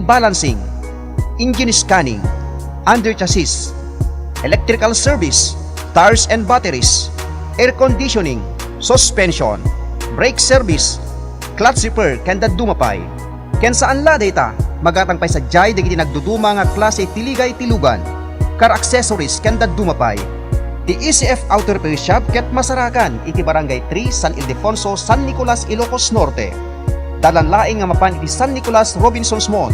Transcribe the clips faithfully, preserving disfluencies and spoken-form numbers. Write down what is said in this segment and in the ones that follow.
balancing, engine scanning, under chassis, electrical service, tires and batteries, air conditioning, suspension, brake service, clutch repair, ken dadduma pay. Ken saan la dayta, magatang pay sadiay dagiti nagduduma nga klase ti ligay ti lugan, car accessories, ken dadduma pay. Ti E C F Auto Repair Shop ket masarakan iti Barangay three, San Ildefonso, San Nicolas, Ilocos Norte. Dalan laeng nga mapan iti San Nicolas Robinsons Mall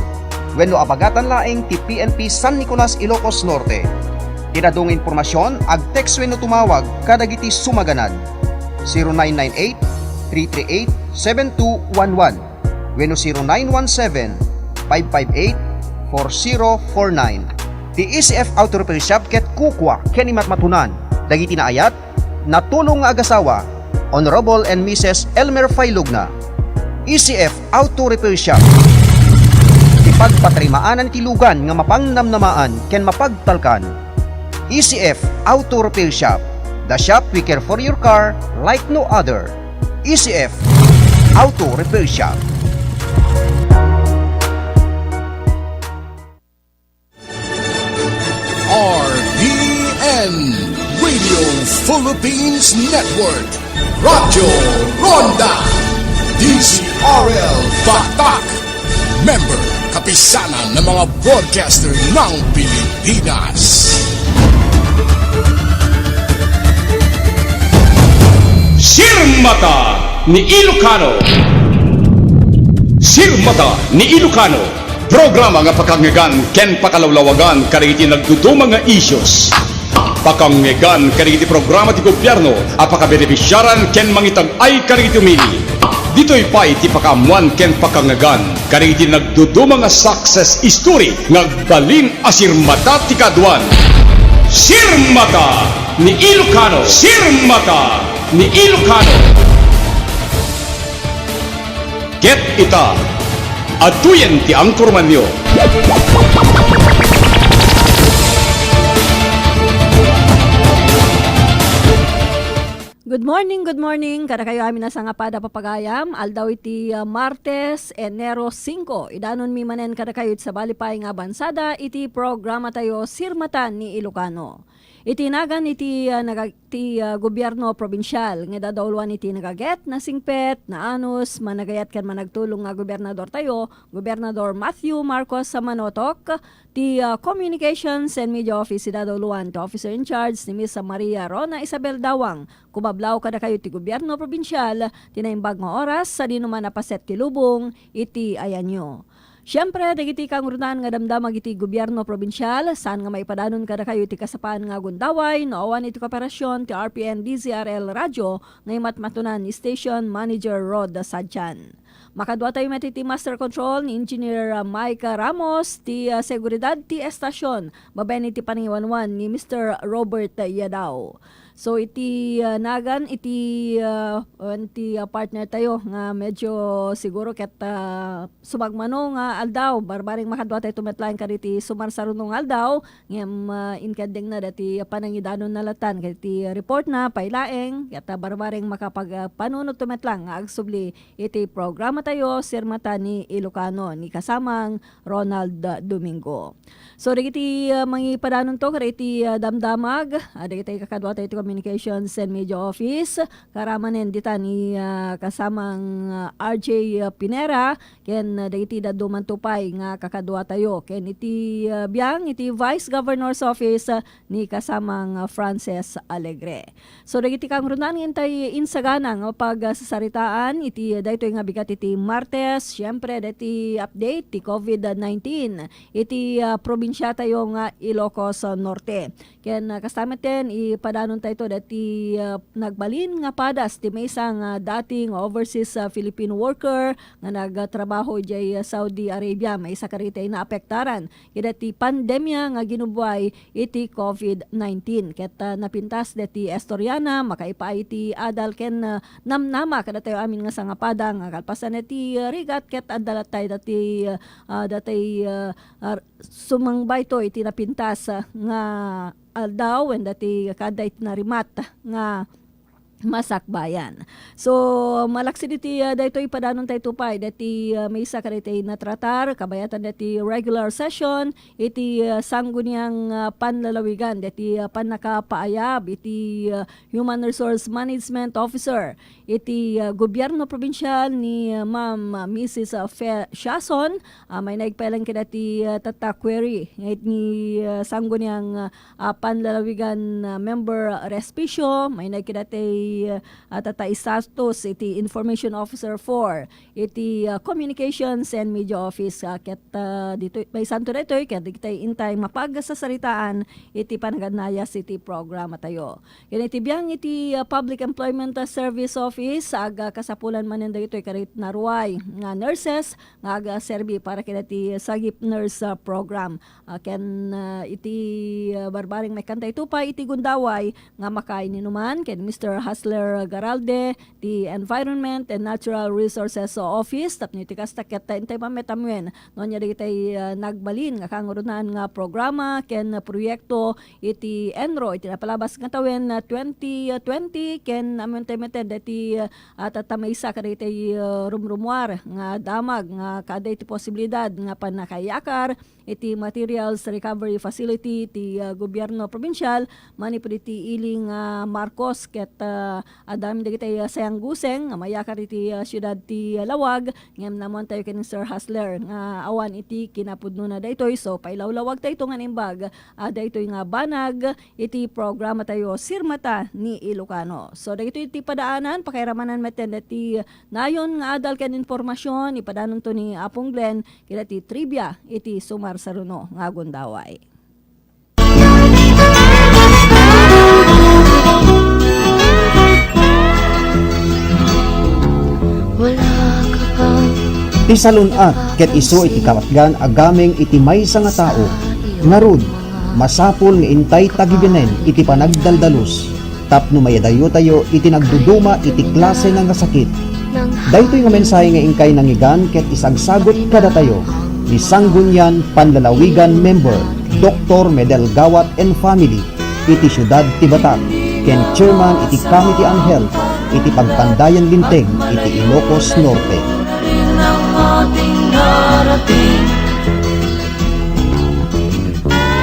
wenno abagatan laeng ti P N P San Nicolas, Ilocos Norte. Ken adu nga impormasion, ag-text wenno tumawag kadagiti sumaganad, zero nine nine eight, three three eight, seven two one one wenno zero nine one seven, five five eight, four zero four nine. Ti E C F Auto Repair Shop ket kukua ken imatmatunan dagiti naayat, natulong nga agasawa, Honorable and Missus Elmer Failugna. E C F Auto Repair Shop. Ti pagpatarimaanan ti lugan nga mapangnamnamaan ken mapagtalkan. E C F Auto Repair Shop, the shop we care for your car like no other. E C F Auto Repair Shop. R P N Radio Philippines Network, Radyo Ronda, D Z R L Batak, member Kapisanan ng mga Broadcaster ng Pilipinas. Sirmata ni Ilocano. Sirmata ni Ilocano. Programa nga pakangngegan ken pakalawlawagan kadagiti nagduduma nga issues. Pakangngegan kadagiti programa ti gobyerno a pakabenefisiaran ken mangitag-ay kadagiti umili. Ditoy pay ti pakaammuan ken pakangngegan kadagiti nagduduma nga success story nga agbalin a sirmata ti kaaduan. Sirmata ni Ilocano. Sirmata ni Ilocano. Ket ita, adtoyen ti angkormanyo. Good morning, good morning kadakayo amin a sangapada papagayam. Aldaw iti, ah, Martes, Enero singko. Idanonmi manen kadakayo iti sabali pay nga abansada iti programa tayo, Sirmatan ni Ilocano. Iti nagan iti, ah, naga-, ti, ah, gobierno probinsial nga idadauluan iti nagaget, nasingpet, naanus, managayat ken managtulong nga gobernador tayo, Gobernador Matthew Marcos Manotok, ti, ah, Communications and Media Office idadauluan ti Officer in Charge ni Miss Maria Rona Isabel Dawang. Kumablaw kadakayo ti gobierno probinsial ti naimbag nga oras sadino man a paset ti lubong iti ayanyo. Siempre, dagiti kangrunaan nga damdamag iti gobierno probinsial, saan nga maipadanon kadakayo iti kasapulan nga gundaway no awan iti kooperasyon ti R P N D Z R L Radio nga imatmatunan ni Station Manager Rod Sadjan. Makaduatayo met iti Master Control ni Engineer Mike Ramos, ti, ah, seguridad ti estasyon, babaen iti panangiwanwan ni Mister Robert Yadaw. So, iti, ah, nagan, iti, ah, wen ti, ah, partner tayo nga medyo siguro ket, ah, sumagmano nga aldaw, barbareng makaduatayo met laeng kaditi sumarsaruno nga aldaw, ngem, ah, inkeddengna dati panangidanonna latan, kaditi report na pay laeng, ket, ah, barbareng makapag-, ah, panunotto met lang nga agsubli iti programa tayo, Sirmata ni Ilocano, ni kasamang Ronald Domingo. So, dagiti, ah, mangipadanonto kadagiti, ah, damdamag, ah, dagiti kakaduatayo iti Communications and Media Office, karamanen ditan ni, ah, kasamang, ah, R J Pinera, ken, ah, dagiti dadduma pay nga kakaduatayo, ken iti, ah, biang iti Vice Governor's Office, ah, ni kasamang, ah, Frances Alegre. So, dagiti kangrunaan nga intay insagana nga pagsasaritaan iti daytoy nga bigat iti Martes, siempre, dagiti update ti covid nineteen iti, ah, probinsiatayo nga Ilocos Norte. Ken, ah, kasta metten, ipadanon tayo dagiti, ah, nagbalin nga padas ti maysa nga dating overseas, ah, Filipino worker nga nagtrabaho idiay, ah, Saudi Arabia. Maysa kadagiti naapektaran iti pandemia nga ginubuay iti covid nineteen. Ket, ah, napintas deti istoriana, makaipaay iti adal ken, ah, namnama kadatayo amin nga sangapada nga kalpasan iti, ah, rigat ket adda latta dati, ah, dati, ah, ah, sumangbayto iti napintas, ah, nga aldaw wen dati kaadda iti narimat nga masakbayan. So, malaksid iti, ah, daytoy, ipadanontayo pay daytoy, ah, maysa kadaytoy natratar, kabayatan daytoy regular session iti, ah, Sangguniang, ah, Panlalawigan, daytoy, ah, pannakapaayab iti, ah, Human Resource Management Officer iti, ah, gobyerno probinsial ni, ah, Ma'am, ah, Missus, ah, Fe-, Siason, ah, mainaig pay laeng kadaytoy, ah, tatta query nga iti, ah, Sangguniang, ah, ah, Panlalawigan, ah, member Respicio, mainaig kadaytoy, ah, tatta status iti Information Officer four iti, ah, Communications and Media Office, ah, ket, ah, ditoy, maysanto daytoy, ket dagitay intay mapagsasaritaan iti panagadnayas iti programatayo. Ken iti biang iti, ah, Public Employment, ah, Service Office, aga kasapulan manen dagitoy kadagiti naruay nga nurses nga agaserbi para kadagiti SAGIP nurse, ah, program. Ah, ken, ah, iti, ah, barbareng maikkantayto pay iti gundaway nga makaininuman ken Mister Hustler Garalde ti Environment and Natural Resources Office tapno iti kasta ket intay met amuen no ania dagitay, ah, nagbalin nga kangrunaan nga programa ken proyekto iti ENRO iti napalabas nga tawen, ah, twenty twenty ken amuen tayo met daytoy, ah, tatta maysa kadagitay, ah, rumrumuar nga damag nga kaada iti posibilidad nga pannakayakkar iti Materials Recovery Facility ti, ah, gobyerno probinsial manipud iti ili nga Marcos ket, ah, adda met dagitay, ah, sayangguseng nga mayakkar iti, ah, siudad ti, ah, Laoag ngem namuantayo ken ni Sir Hustler nga awan iti kinapudnona daytoy. So, pailawlawagtayto nga naimbag, ah, daytoy nga banag iti programatayo, Sirmata ni Ilocano. So, dagitoy ti padaanan, pakairamanan met ti nayon nga adal ken impormasion, ipadanonto ni Apong Glenn, kadagiti trivia iti sumarsaruno nga gundaway. Ti salun-at ket isu iti kapatgan a gameng iti maysa nga tao. Ngarud, masapul nga intay tagibianen iti panagdaldalus tapno mayadayotayo iti nagduduma iti klase nga sakit. Daytoy nga mensahe nga inkay nangigan ket isagsagut kadatayo ni Sanggunian Panlalawigan member, Doktor Medel Gawat and family, iti siudad ti Batac, ken Chairman iti Committee on Health iti Pagpandayan Linteg iti Ilocos Norte.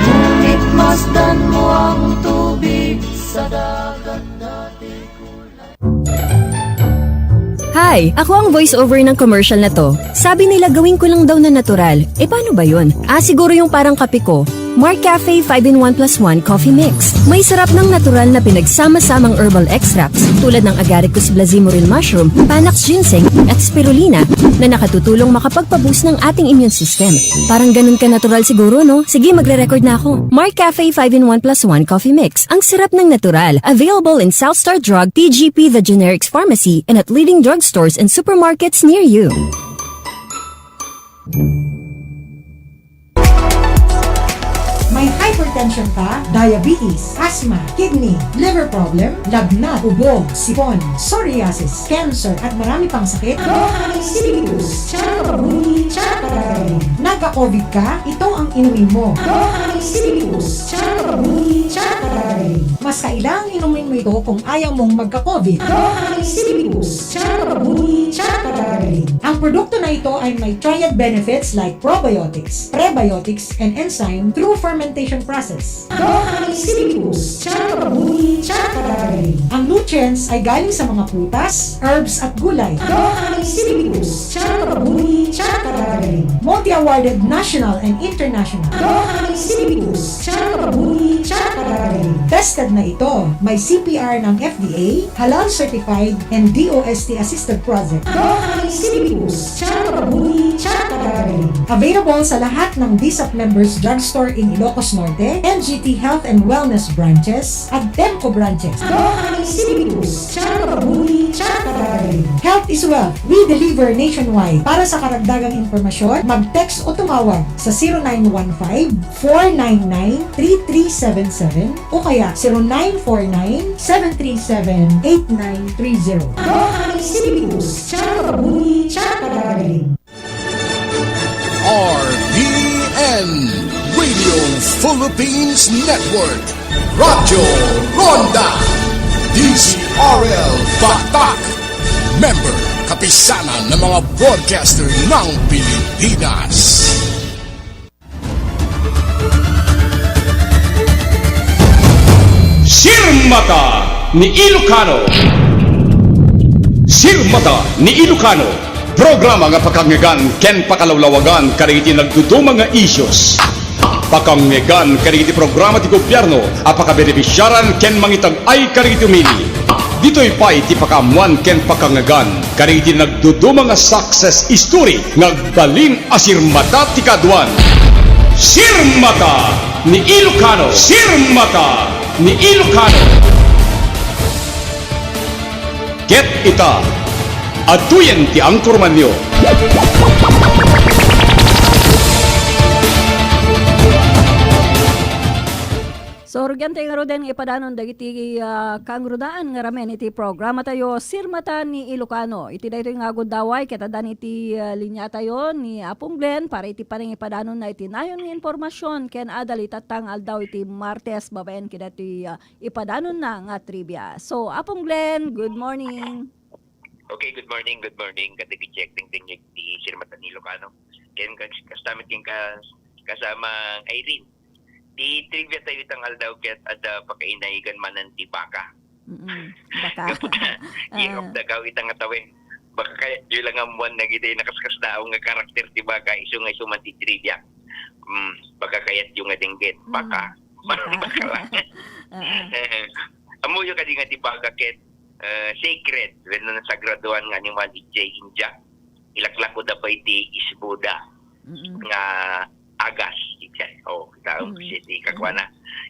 Ngunit masdan mo ang tubig sa dagat dati. Hi! Ako ang voiceover ng commercial na 'to. Sabi nila gawin ko lang daw na natural. E, paano ba 'yun? Ah, siguro 'yung parang kape ko. Mark Cafe five-in-one plus one Coffee Mix. May sarap ng natural na pinagsama-samang herbal extracts tulad ng Agaricus blazimuril mushroom, Panax ginseng, at spirulina na nakatutulong makapagpa-boost ng ating immune system. Parang ganun ka natural siguro, no? Sige, magre-record na ako. Mark Cafe five-in-one plus one Coffee Mix. Ang sarap ng natural. Available in South Star Drug, T G P, The Generics Pharmacy, and at leading drugstores and supermarkets near you. May hypertension ka, diabetes, asthma, kidney, liver problem, lagnat, ubo, sipon, psoriasis, cancer, at marami pang sakit? Doha ni Sibibus, Charabuni, Charabuni. Nagka-COVID ka? Ito ang inumin mo. Doha ni Sibibus, Charabuni, Charabuni. Mas kailangang inumin mo ito kung ayaw mong magka-COVID. Doha ni Sibibus, Charabuni, Charabuni. Ang produkto na ito ay may triad benefits like probiotics, prebiotics, and enzyme through fermentation process. Doha ni Sibibus, Charabuni, Charabuni. Ang nutrients ay galing sa mga prutas, herbs, at gulay. Doha ni Sibibus, Charabuni, Charabuni. Multi-awarded national and international. Doha ni Sibibus, Charabuni, Charabuni. Tested na ito. May C P R ng F D A, halal certified, and D O S T assisted project. Doha ni Sibibus, Charabuni, Charabuni. Available sa lahat ng D S A P members drugstore in Ilocos Norte, M G T Health and Wellness branches, at Temco branches. Doha ni Sibibus, Charabuni, Charabuni. Health is wealth. We deliver nationwide. Para sa karagdagang impormasyon, mag-text o tumawag sa zero nine one five, four nine nine, three three seven seven o kaya zero nine four nine, seven three seven, eight nine three zero. Doha ni Sibibus, Charabuni, Charabuni. R P N, Radio Philippines Network, Radyo Ronda. D Z R L Batak. Member, Kapisanan ng mga Broadcaster ng Pilipinas. Sirmata ni Ilocano. Sirmata ni Ilocano. Programa nga pakangngegan ken pakalawlawagan kadagiti nagduduma nga issues. Pakangngegan kadagiti programa ti gobyerno a pakabenefisiaran ken mangitag-ay kadagiti umili. Ditoy pay ti pakaammuan ken pakangngegan kadagiti nagduduma nga success story nga agbalin a sirmata ti kaaduan. Sirmata ni Ilocano. Sirmata ni Ilocano. Ket ita, adtoyen ti angkormanyo. So, rugian tayo ngaruden nga ipadanon dagiti, ah, kangrunaan nga ramen iti programa tayo, Sirmata ni Ilocano. Iti daytoy nga gundaway, ket addan iti, ah, linia tayo ni Apong Glenn para iti panangipadanonna iti nayon nga impormasyon ken adda itatta nga aldaw iti Martes babaen kadagiti, ah, ipadanonna nga trivia. So, Apong Glenn, good morning. Okay, good morning, good morning. Kadagiti check ting ting ti Sirmata ni Ilocano. Ken kas-, kasta met ken kas-, kasama Irene. Ti trivia tayo itang aldaw ket adda pakainayagan manen ti baka. Mm-mm. Baka. Gapu ta, year of Ah. the cow itang atawen. Baka kayatyo lang ammuan dagiti nakaskasdaaw nga karakter ti baka, isu nga isu man ti trivia. Mm, baka kayatyo nga denggen. Mm. Baka. Baka. Baka lang. Ah, ah. Eh, ammoyo kadi nga ti baka ket, eh, sacred, wenno nasagradoan nga animal idiay India. Ilaklako da pay ti isbuda Mm-mm. nga agas, iti, oh, kita, Mm-mm. iti kakuana,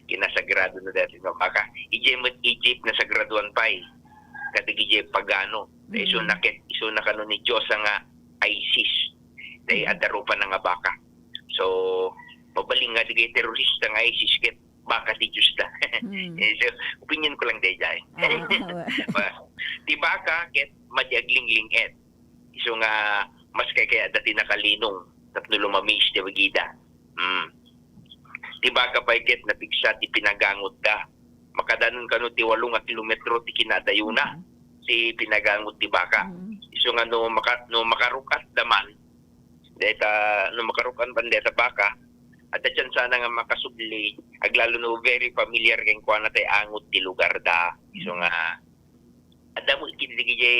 kinasagrado na dati nga baka. Idiay met Egypt, nasagradoan pay. Kadagiti pagano. Isu Mm-mm. na ket, isu na kano ni Diosa nga Isis. Dahil Mm-mm. adda rupa na nga baka. So, mabalin nga dagiti terorista nga Isis ket baka ti Dios da. Mm. Eh, so, opinion ko lang daydiay. Ah, ah, wa- Ba, ti baka ket madi aglingling-et. Isu nga maskay kayatda ti nakalinong tapno lumamis ti bagida. Hmm. Ti baka pay ket napigsa ti pinagangot da. Makadanon kano ti walo nga kilometro ti kinaadayona Mm. ti pinagangot ti baka. Mm. Isu nga no maka-, no makaruk-at da man, dayta, no makaruk-at man dayta baka, adda tsansana nga makasubli, aglalo no very familiar kenkuana tay angot ti lugar da. Isu nga Adda mo iti dagiti,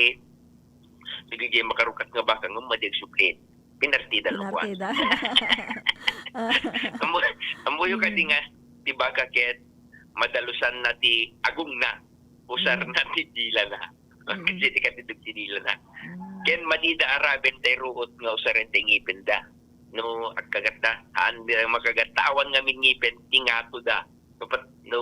dagiti makaruk-at nga baka ngem madi agsubli. Pinartida no kuan. Pinartida. Ammo, ammoyo kadi Mm. nga ti baka ket madalusanna ti agongna, usarna Mm. ti dilana. Mm. Kasi ti katidog ti dilana. Mm. Ken madida araben tay ruot nga usaren ti ngipenda. No, agkagatda, haan, makagatda, awan ngamin ngipen, ti ngatoda. Kapat-, no,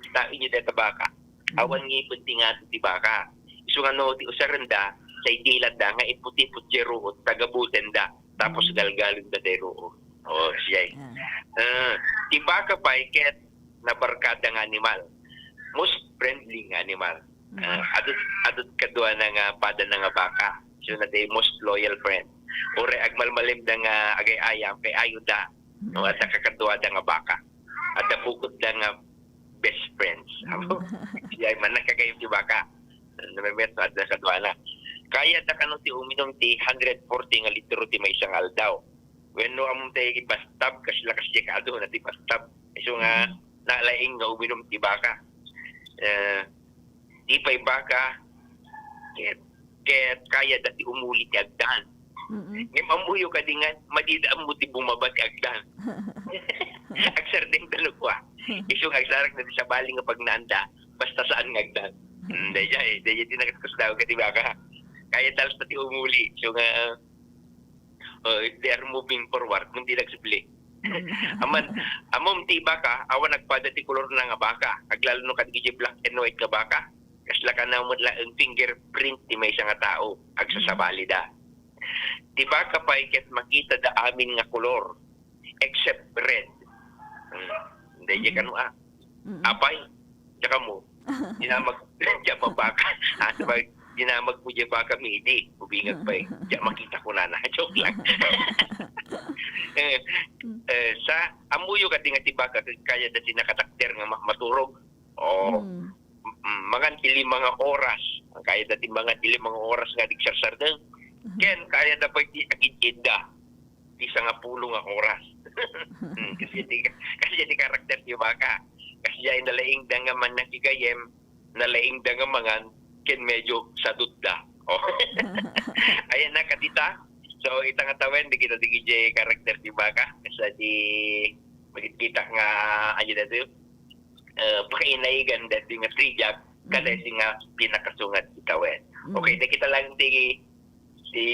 kitaenyo dayta baka. Mm. Awan ngipen ti ngatoda ti baka. Isu nga no, ti usarenda, say dilatda nga iput-iput diay ruot, tagabutenda, tapos Mm. galgalenda diay ruot. Oh, siyay. Ah. Ah, ti baka pay ket nabarkada nga animal. Most friendly nga animal. Mm. Ah, adut, adut kaduana nga padana nga baka. Isu na ti most loyal friend. Uray agmalmalimda nga agay-ayam, kay ayoda. No, Mm. adda kakaduada nga baka. Adda bukod da nga best friends. Mm. Siya ay man nagkagayam ti baka. Namimiet no adda kaduana. Kayada kano ti uminum ti hundred forty nga litro ti maysa nga aldaw. Wenno ammom tay bathtub, kasla kasdiay kaaduna ti bathtub. Isu nga Mm. nalaing nga uminum ti baka. Eh, Di pay baka, ket, ket kayada ti umuli ti agdan. Mm-mm. Ngem ammoyo kadi nga, madida ammo ti bumaba ti agdan. Agsardengda no kua. Isu nga agsarak na ti sabali nga pagnaanda, basta saan nga agdan. Mm, daydiay, daydiay ti nakaskusdaw kadi baka. Kayada latta ti umuli. Isu nga, Oh, if they are moving forward, ngem di nagsubli. Mm. Aman, ammom ti baka, awan agpada ti kolor na nga baka. Aglalo no kadagiti black and white nga baka. Kasla kano met laeng fingerprint ti maysa nga tao. Agsasabalida. Ti baka pay ket makitada amin nga kolor, except red. Hmm. Daydiay Mm. kano, ah. Mm. Apay, diak ammo. Dinamag, diak mabaka. Ano ba, dinamag mo diay baka, midi. Ubingag pay. Diak makita kunana. Joke lang. Eh, Mm. eh, sa, ammoyo kadi nga ti baka, kayada ti nakatakder nga ma-, maturog. Oh. Mm. mm, mangan ti lima nga oras. Kayatda ti mangan ti lima nga oras nga di sarsardeng. Mhm. Ken kayatda pay ti agid-idda ti sangapulo nga oras. Hmm, kasi ti, kasi ti karakter ti baka. Kasi ay nalaingda nga mannakigayem, nalaingda nga mangan, ken medyo sadutda. Oh. Ayan na, kadita. So, ita nga tawen, di kita di J karakter ti baka. Kasi di, magkita nga, ano na to, eh, pakainaigan dati nga three jack, kada Mm. isi nga pinakasungat ti tawen. Mm. Okay, di kita lang ti, ti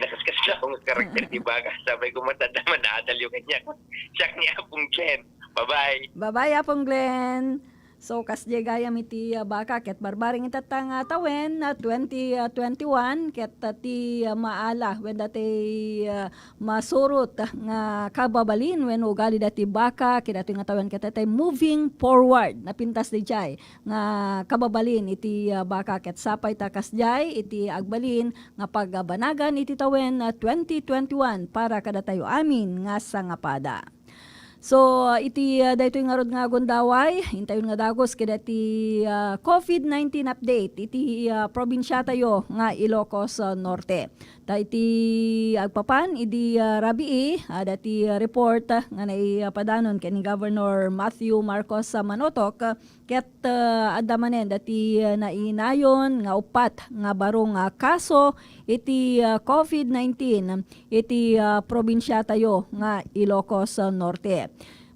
nakaskas na akong karakter ti baka. Sabay ko matanda man, naadal yung kanya. Siya ni Apong Jen. Bye-bye. Bye-bye, Apong Glenn. So, kasdiay gayam iti, ah, baka ket barbareng itatta nga tawen, ah, twenty, ah, twenty-one, ket, ah, ti, ah, maala, wen dati, ah, masurot, ah, nga kababalin, wen ugali dati baka, ket datoy nga tawen ket tay moving forward, napintas di jay nga kababalin iti, ah, baka ket sapay ta kasdiay iti agbalin nga pagabanagan iti tawen, ah, twenty twenty-one para kadatayo amin nga sangapada. So, iti, ah, daytoy ngarud nga gundaway, intayon nga dagus kadati, ah, covid nineteen update iti, ah, probinsiatayo nga Ilocos, ah, Norte. Ta iti agpapan idi, ah, rabii, ah, dati, ah, report, ah, nga naipadanon ken ni Governor Matthew Marcos, ah, Manotok, ah, Ket, ah, adda manen dati, ah, nainayon nga uppat nga baro nga kaso iti, ah, covid nineteen iti, ah, probinsiatayo nga Ilocos, ah, Norte.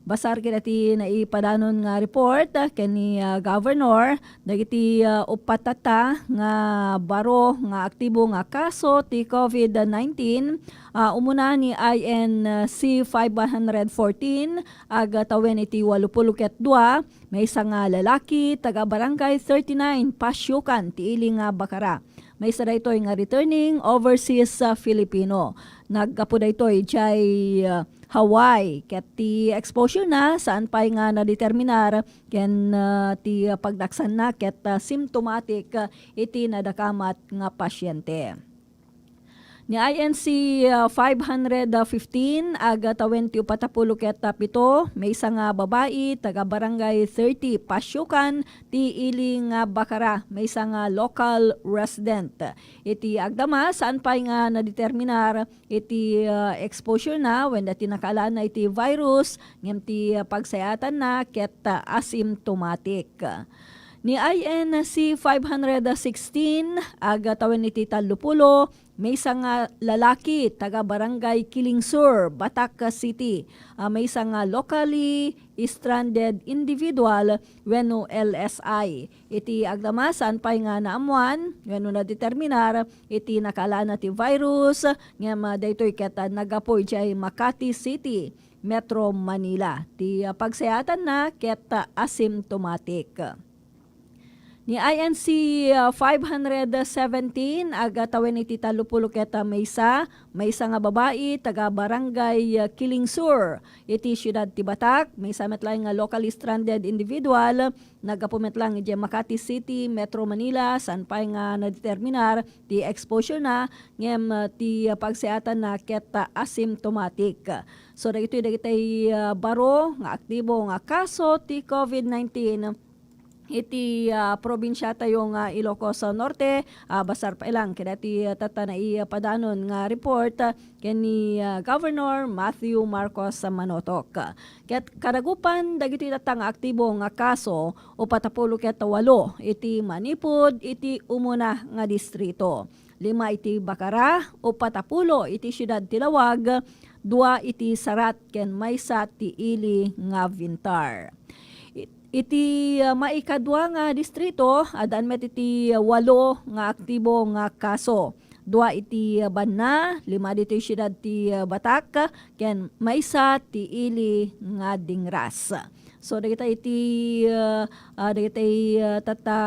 Basar kadati naipadanon nga report, ah, ken ni, ah, Governor, dagiti, ah, uppat tatta nga baro nga aktibo nga kaso ti covid nineteen, ah, umuna ni I N C five hundred fourteen, agtawen iti walupulo ket dua, maysa nga lalaki, taga Barangay thirty-nine, Pasyukan, ti ili nga Bacara. Maysa daytoy nga returning overseas, ah, Filipino. Naggapu daytoy jay, ah, Hawaii, ket ti exposure na, saan pay nga nadeterminar, ken, ah, ti pagdaksanna ket, ah, symptomatic, ah, iti nadakamat nga pasyente. Ni I N C, ah, five hundred fifteen, agtawen ti uppat a pulo ket pito, maysa nga babai, taga Barangay thirty, Pasyukan, ti ili nga Bacara, maysa nga local resident. Iti agdama, saan pay nga nadeterminar iti, ah, exposure na, wen dati nakaalana iti virus, ngem ti, ah, pagsayaatanna ket, ah, asymptomatic. Ni I N C five hundred sixteen, agtawen iti tallopulo, maysa nga lalaki taga Barangay Kiling Sur, Batac City, a maysa nga locally stranded individual wenno L S I. Iti agdama, saan pay nga naammuan wenno nadeterminar iti nakaalana ti virus, ngem, ah, daytoy ket, ah, naggapu idiay Makati City, Metro Manila. Ti, ah, pagsayaatanna ket, ah, asymptomatic. Ni I N C, ah, five hundred seventeen, agtawen iti tallopulo ket maysa, maysa nga babai, taga Barangay, ah, Kiling Sur, iti siudad ti Batac, maysa met laeng nga locally stranded individual, naggapu met laeng idiay Makati City, Metro Manila, saan pay nga nadeterminar ti exposure na, ngem, ah, ti, ah, pagsayaatanna ket, ah, asymptomatic. So, dagitoy dagitay, ah, baro nga aktibo nga kaso ti covid nineteen, iti, ah, probinsiatayo nga Ilocos Norte, ah, basar pay lang kadati, ah, tatta naipadanon nga report, ah, ken ni, ah, Governor Matthew Marcos Manotok. Ket kadagupan dagiti tatta nga aktibo nga kaso, uppat a pulo ket walo iti manipud iti umuna nga distrito. Lima iti Bacara, uppat a pulo iti siudad ti Laoag, dua iti Sarat, ken maysa ti ili nga Vintar. Iti, ah, maikadua nga distrito, addaan met iti walo nga aktibo nga kaso. Dua iti, ah, banna, lima ditoy siudad ti, ah, Batac, ken maysa ti ili nga Dingras. So, dagita iti, ah, ah, dagita, ah, tatta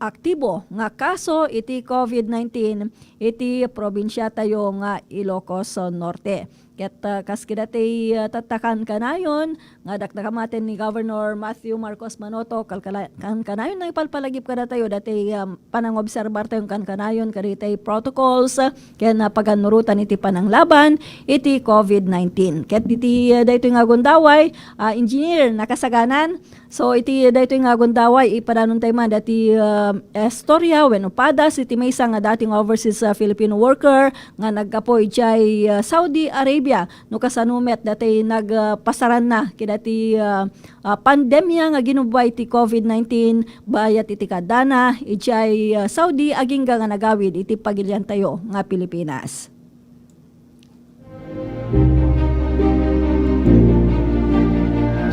aktibo nga kaso iti covid nineteen iti probinsiatayo nga Ilocos Norte. Ket, ah, kas kadagiti, ah, tatta kankanayon nga dakdakamaten ni Governor Matthew Marcos Manoto, kalkala-, kankanayon nangipalpalagip kadatayo dati, ah, panangobserbar tayo kankanayon kadagiti protocols, ah, ken, ah, pagannurotan iti pananglaban iti covid nineteen. Ket diti, ah, daytoy nga gundaway, ah, Engineer, nakasaganan? So, iti daytoy nga gundaway, ipadanon tayo man dati, ah, istorya wenno padas iti maysa nga dating overseas, ah, Filipino worker nga naggapu idiay, ah, Saudi Arabia, no kasano met dati nag, ah, pasaranna kadati, ah, ah, pandemia nga ginubbay ti covid nineteen bayat iti kaadana idiay, ah, Saudi agingga nga nagawid iti pagiliantayo nga Pilipinas.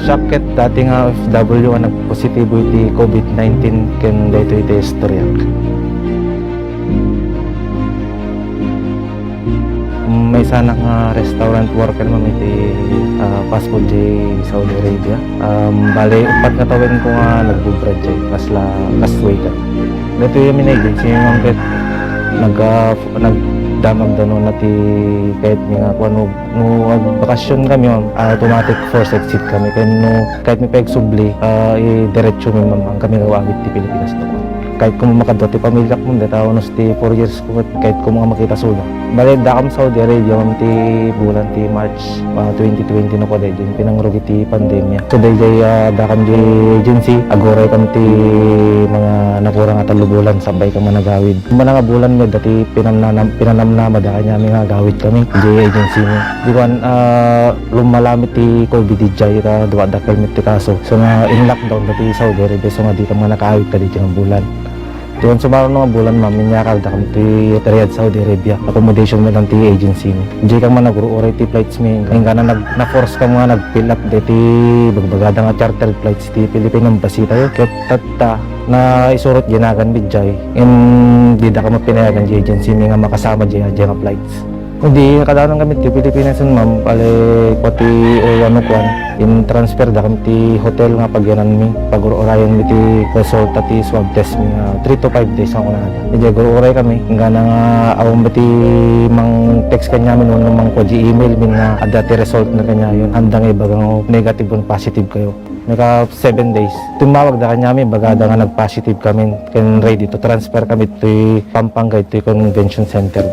Shock ket dati nga O F W nga nagpositibo iti covid nineteen ken daytoy ti istoryak. Mm, maysa nga restaurant worker, ma'am, iti, ah, fast food di Saudi Arabia. Um, bale, upat nga tawenko nga nagubra diay, kasla, kas waiter. Daytoy amin a agency, ma'am, ket nag-, ah, nagdamagda no na ti kayatmi nga kuan, no, no agbakasyon kami, ma'am, automatic forced exit kami. Ken no kayatmi pay agsubli, ah, idiretso mi, ma'am, kami nga awit ti Pilipinas to. Kayatko makadua ti pamiliak, ma'am, dayta unos ti four years ko, kayatko nga makita sula. Bale, dakam Saudi Arabia, ma'am, ti bulan ti March, ah, twenty twenty no, kada diay pinangrugi ti pandemia. So, daydiay, ah, dakam diay agency, aguray kam ti mga nakurang a tallo bulan, sabbay kam nga nagawid. Mana nga bulan met, dati pinamnanam-, pinanamnama da kaniami nga agawid kami, diay agency mi. Di kuan, ah, lumala met ti covid idiay, ta dua dakkel met ti kaso. So, nga in-lockdown dati Saudi Arabia, so nga di kam nga nakaawid kadi diay nga bulan. Diay sumaruno nga bulan, ma'am, inyakar dakam ti Riyadh, Saudi Arabia. Accommodation met lang ti agency mi. Diay kam nga nagruray ti flights mi. Inggana nag-, na-force kam nga nag-fill up deti bagbagada nga charter flights ti Philippine Embassy tayo. Ket tatta, naisurot diay nagan mi diay. Ngem dida kam pinayagan diay agency mi nga makasama diay, diay nga flights. Idi kadanan kami ti Pilipinas, ma'am, bale, kua ti, o, ano, kuan, in-transfer dakam ti hotel nga pagyanan mi, pag-ur-urayan mi ti result ti swab test mi nga three to five days nga kunana. Idi agur-uray kami, inggana nga awan met ti mang-text kaniami wenno mangkua di email mi nga adda ti result na kaniayo, haanda nga ibaga nga negative wenno positive kayo. Naka seven days. Timmawag da kaniami, bagada nga nag-positive kami, ken ready to transfer kami ti Pampanga iti convention center.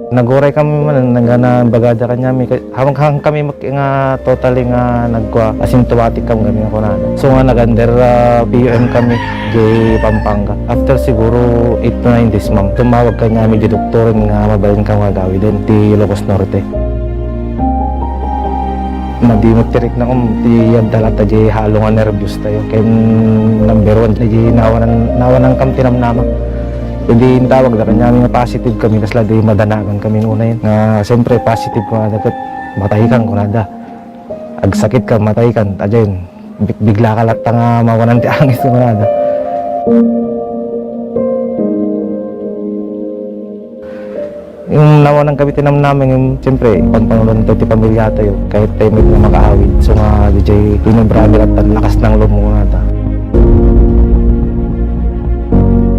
Naguray kami man, nanggana bagada kaniami, ka-, hawang kami mak-, nga totally nga nagkua, asymptomatic kam kami nga kunana. So nga nag-under, ah, P U M kami di Pampanga. After siguro eight to nine days, ma'am, tumawag kaniami di doktor nga mabalin kam nga gawiden ti Ilocos Norte. Madi met ti riknam, ti adda latta di halo nga nerbios tayo. Ken number one, di nawanan, nawanan kam ti namnama. Idi intawag da kaniami nga positive kami, kasla di madanagan kami nunay. Nga, siyempre, positive ko nga dapat matay kan, kunada. Agsakit ka, matay kan, ajayen. Big-, bigla ka latta nga mawanan ti angis, kunada. Yung nawanan kami ti namnama, yung, siyempre, pampanulon tayo ti pamilya tayo, kahit tayo may nga makaawid. So nga, di jay, inobra mi latta, lakas ng loob mo nga ta.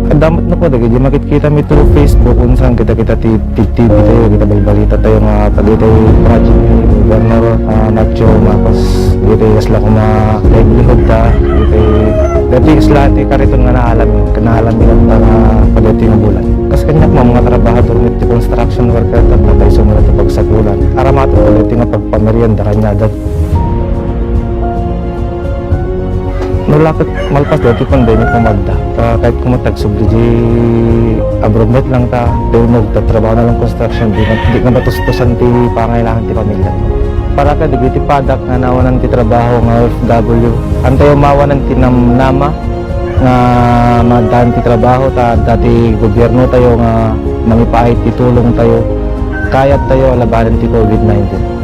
Adamat na po, dagiti makitkita mi through Facebook, kung saan kita-kita ti, ti T V tayo, kita balbalita tayo nga, pag ito'y project ni Governor, ah, Macho Marcos, ito'y kasla kuma livelihood ta, ito'y, dati kasla ti kariton nga naalam, naalam mi nga pag ito'y nga bulan. Kas kaniak, mga trabahador, ti construction worker, ta, patay sumala ti pagsakulan. Aramaton ko, dati nga pagpamerienda, kanya, dat-, No, la ket malpas daytoy pandemic nga umadda. Ta, kahit koma tagsubli di abroad met lang ta, di mo tatrabaho na lang construction, di na, di na matustusan ti pangailangan ti pamilya. Para kadagiti padak nga nawanan ti trabaho nga O F W, antayo mawanan ti namnama nga maaddaan ti trabaho ta adda ti gobyerno tayo nga mangipaay ti tulong tayo, kayat tayo a labanan ti covid nineteen.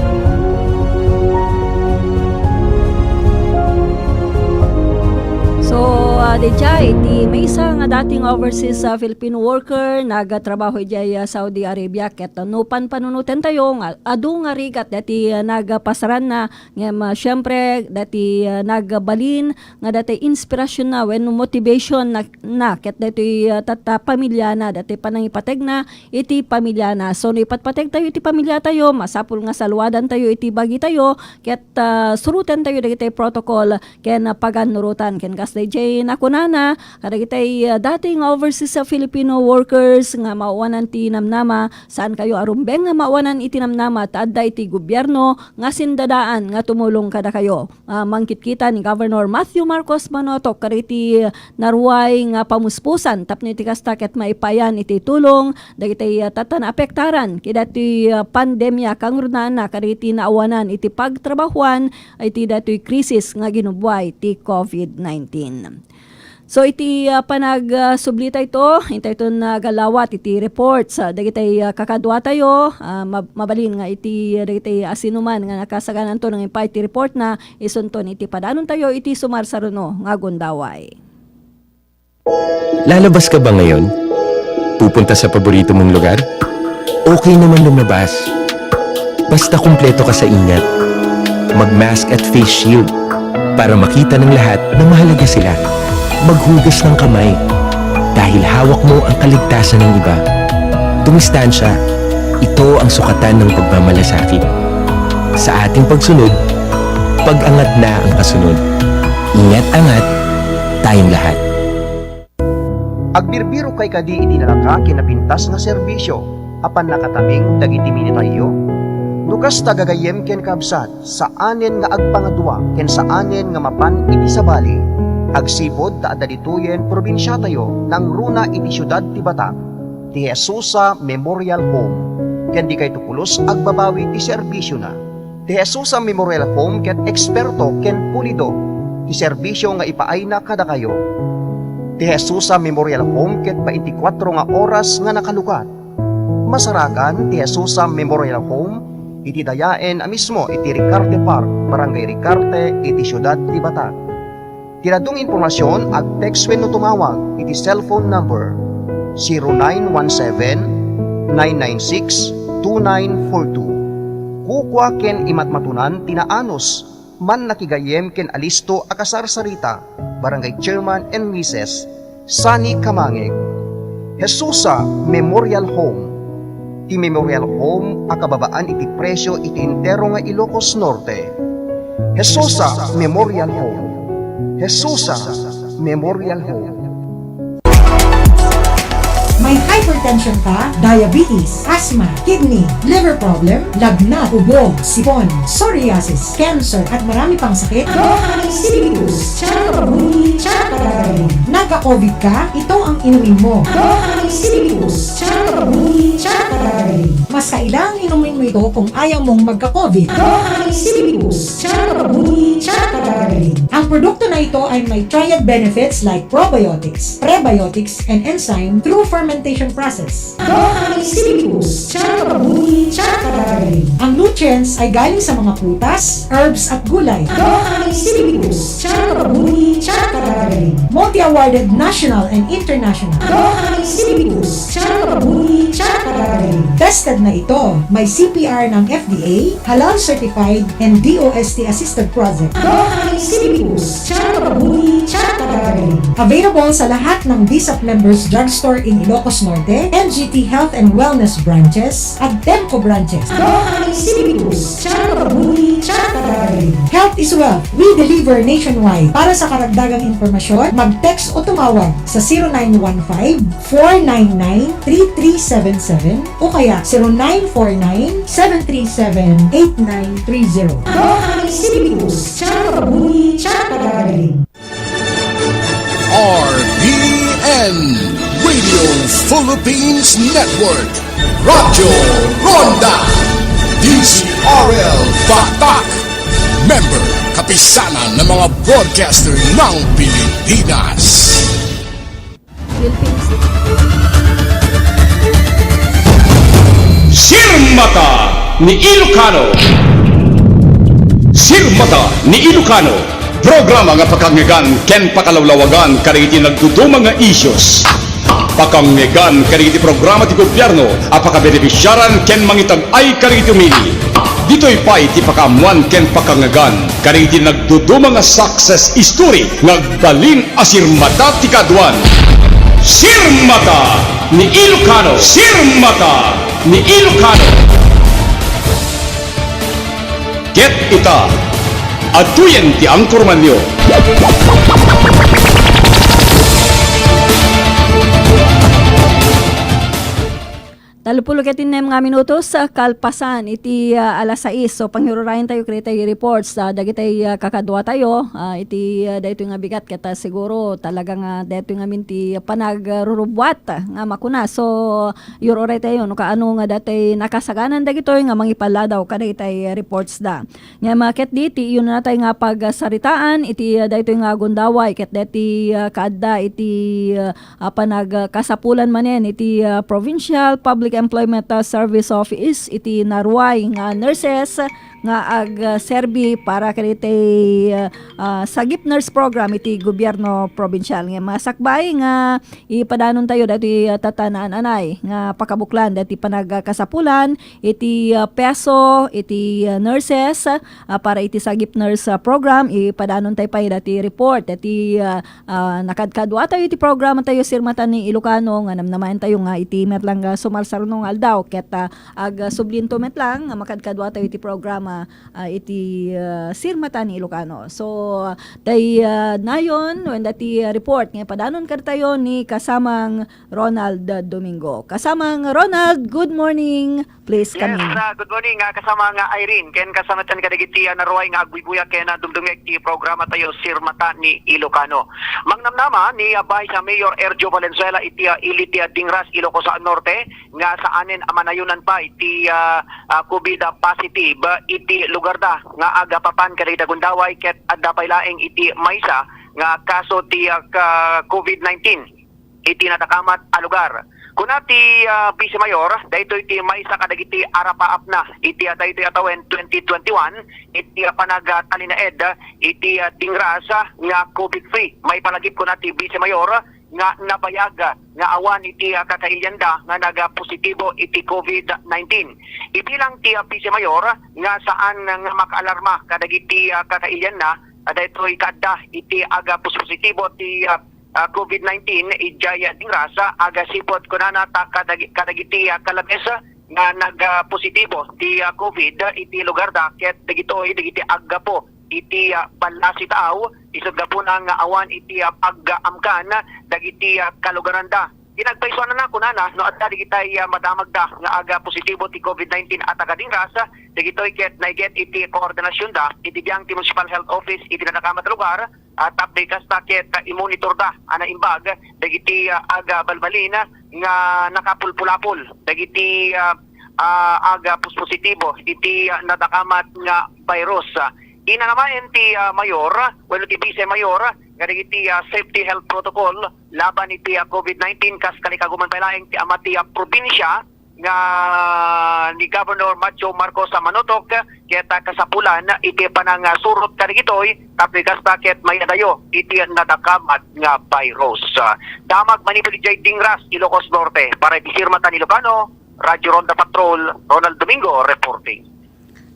So, ah, daydiay ti maysa Dating overseas, ah, Filipino worker nagatrabaho idiay, ah, Saudi Arabia ket, ah, no panpanunotentayo nga adu nga rigat dati, ah, nagapasaranna ngem, ah, siempre dati, ah, nagabalin nga dati inspirasyon na wenno motivation na, na ket dati, ah, tatta pamilya na dati panangipategna iti pamilya na. So, no ipatpateg tayo iti pamilya tayo, masapul nga saluadan tayo iti bagi tayo, ket, ah, suroten tayo dagiti protocol ken pagannurotan. Ken kas dayjay nakunana, kadagiti, ah, dati nga overseas, ah, Filipino workers nga mawanan ti namnama, saan kayo a rumbeng nga mawanan iti namnama ta adda iti gobierno nga sindadaan nga tumulong kadakayo. Ah, mangkitkita ni Governor Matthew Marcos Manotok kadagiti naruay nga pamuspusan tapno iti kasta ket maipayan iti tulong dagiti, ah, tatta naapektaran ket dati, ah, pandemia kangrunaanna kadagiti naawanan iti pagtrabahuan iti datoy krisis nga ginubuay ti covid nineteen. So iti, ah, panag, ah, sublita ito, intayton nagallawat iti reports, ah, dagiti, ah, kakadua tayo, ah, mab-, mabalin nga iti, ah, dagiti asinuman nga nakasagananto nang impaay ti report na isunton iti padanontayo iti sumarsaruno nga gundaway. Lalabas ka ba ngayon? Pupunta sa paborito mong lugar? Okay naman lumabas. Basta kumpleto ka sa ingat. Mag-mask at face shield para makita ng lahat na mahalaga sila. Maghugas ng kamay dahil hawak mo ang kaligtasan ng iba. Dumistansya, ito ang sukatan ng pagmamalasakit. Sa ating pagsunod, pag-angat na ang kasunod. Ingat-angat, tayong lahat. Agbirbirokay kadi iti nalaka ken napintas nga serbisio a pannakataming dagiti minitayyo? No kasta, gagayyem ken kabsat, saanen nga agpangadua ken saanen nga mapan iti sabali, agsipud ta adda ditoyen probinsiatayo nangruna iti siudad ti Batac, ti Jesusa Memorial Home, ken dikayto pulos agbabawi ti serbisiona. Ti Jesusa Memorial Home ket eksperto ken pulido ti serbisio nga ipaayna kadakayo. Ti Jesusa Memorial Home ket baintikwatro nga oras nga nakalukat. Masarakan ti Jesusa Memorial Home iti dayaen a mismo iti Ricarte Park, Barangay Ricarte, iti siudad ti Batac. Ti dadduma nga impormasion, ag-text wenno tumawag iti cellphone number zero nine one seven, nine nine six, two nine four two. Kukua ken imatmatunan ti naanus, mannakigayyem ken alisto a kasarsarita, Barangay Chairman and Missus Sunny Kamangeg. Jesusa Memorial Home. Ti Memorial Home a kababaan iti presio iti entero nga Ilocos Norte. Jesusa Memorial Home. Jesusa Memorial Home. May hypertension ka, diabetes, asthma, kidney, liver problem, lagnat, ubo, sipon, psoriasis, cancer, at marami pang sakit? Dohang Sibibus, Charabuni, Charabuni. Nagka-covid ka? Ito ang inumin mo. Dohang Sibibus, Charabuni, Charabuni. Mas kailangang inumin mo ito kung ayaw mong magka-covid. Dohang Sibibus, Charabuni, Charabuni. Ang produkto na ito ay may triad benefits like probiotics, prebiotics, and enzyme through fermentation process. Dohang Sibibus, Charabuni, Charabuni. Ang nutrients ay galing sa mga prutas, herbs, at gulay. Dohang Sibibus, Charabuni, Charabuni. Multi-awarded national and international. Dohang Sibibus, Charabuni, Charabuni. Tested na ito. May C P R ng F D A, halal certified, and D O S T assisted project. Dohang Sibibus, Charabuni, Charabuni. Available sa lahat ng DSAP members drugstore in Ilocos Norte, M G T Health and Wellness branches, at Temco branches. Dohang Sibibus, Charabuni, Charabuni. Health is wealth. We deliver nationwide. Para sa karagdagang impormasyon, mag-text o tumawag sa zero nine one five, four nine nine, three three seven seven o kaya zero nine four nine, seven three seven, eight nine three zero. Dohang Sibibus, Charabuni, Charabuni. R P N Radio Philippines Network, Radyo Ronda, D Z R L Batac, member, Kapisanan ng mga Broadcaster ng Pilipinas. Philippines. Sirmata ni Ilocano. Sirmata ni Ilocano. Programa nga pakangngegan ken pakalawlawagan kadagiti nagduduma nga issues. Pakangngegan kadagiti programa ti gobyerno a pakabenefisiaran ken mangitag-ay kadagiti umili. Ditoy pay ti pakaammuan ken pakangngegan kadagiti nagduduma nga success story nga agbalin a sirmata ti kaaduan. Sirmata ni Ilocano! Sirmata ni Ilocano! Ket ita, adtoyen ti angkormanyo. Tallopulo ket innem nga minutos, ah, kalpasan iti, ah, alas sais. So, pangyururayan tayo, create tayo reports, ah, dagitay, ah, kakadua tayo, ah, iti, ah, daytoy nga bigat ket, ah, siguro talaga nga daytoy ngamin ti panagrurubuat, ah, nga makuna. So, yururay tayo no kaano nga datay nakasaganan dagitoy nga mangipaladaw kadagitay reports da. Ngem, ah, ket di ti iyunatay nga pagsaritaan iti, ah, daytoy nga gundaway ket deti, ah, kaadda iti, ah, ah, panagkasapulan manen iti, ah, Provincial Public Employment, ah, Service Office iti naruay nga nurses nga agserbi para kaditi, ah, ah, Sagip Nurse Program iti gobyerno probinsial. Ngem, ah, sakbay nga ipadanon tayo dati, ah, tatta naan-anay nga pakabuklan dati panagkasapulan iti, ah, peso iti, ah, nurses, ah, para iti Sagip Nurse, ah, Program, ipadanon tayo pay dati report dati, ah, ah, nakadkadua tayo iti programa tayo, Sirmata ni Ilocano, nga namnamaen tayo nga iti met lang nga sumarsaruno nga aldaw ket, ah, agsublinto met lang nga makadkadua tayo iti programa, ah, iti, ah, Sirmata ni Ilocano. So, tay, ah, nayon, wen dati, ah, report nga ipadanon kadatayo ni kasamang Ronald Domingo. Kasamang Ronald, good morning. Please come in. Yes, ah, good morning, ah, kasama nga Irene, ken kasama tan kadagiti, ah, naruay nga agbuybuya ken, ah, dumdumngeg ti programa tayo, Sirmata ni Ilocano. Mangnamnama ni, ah, Vice Mayor Erjo Valenzuela iti, ah, ili ti, ah, Dingras, Ilocos, ah, Norte, nga saanen a manayonan pay ti, ah, ah, covid positive, ah, iti lugarda nga agapapan kadagiti gundaway ket adda pay laeng iti maysa nga kaso ti, ah, ka-, covid nineteen iti nadakamat a lugar. Kuna ti, ah, Vice Mayor, daytoy ti maysa kadagiti arapaapna iti, ah, daytoy a tawen twenty twenty-one iti, ah, panagtalinaed, ah, iti, ah, Dingras, ah, nga covid free. Maipalagip, kuna ti Vice Mayor, nga nabayag, ah, nga awan iti, ah, kakailianda nga nagpositibo iti covid nineteen. Ibilang ti, ah, Vice Mayor nga saan nga makaalarma kadagiti, ah, kakailianna, ah, daytoy kaadda iti agpositibo ti, ah, ah, covid nineteen idiay Dingras, ah, agsipud kunana ta kadag-, kadagiti, ah, kalabes, ah, nga nagpositibo ti, ah, covid iti lugarda ket dagitoy dagiti aggapu iti, ah, ballasitaaw, isut' gapuna nga awan iti, ah, pag-amkan dagiti, ah, kalugaranda. Ti nagpaisuanana, kunana, no adda dagitay, ah, madamagda nga agpositibo ti covid nineteen a taga-Dingras, dagitoy ket naiget iti koordinasionda iti biang ti Municipal Health Office iti nadakamat a lugar, ah, tapno kasta ket, ah, imonitorda a naimbag dagiti, ah, agabalbalin nga nakapulpulapol dagiti, ah, ah, agpositibo iti, ah, nadakamat nga virus. Inanamaen ti, ah, mayor wenno ti vice mayor nga dagiti, ah, safety health protocol laban iti, ah, covid nineteen kas kalikaguman pay laeng ti ama ti, ah, probinsia nga ni Governor Macho Marcos a Manutok ket, ah, kasapulan iti panangasurot kadagitoy tapno kasta ket mayadayo iti nadakamat nga virus. Damag manipud idiay Dingras, Ilocos Norte, para iti Sirmata ni Ilocano, Radyo Ronda Patrol, Ronald Domingo reporting.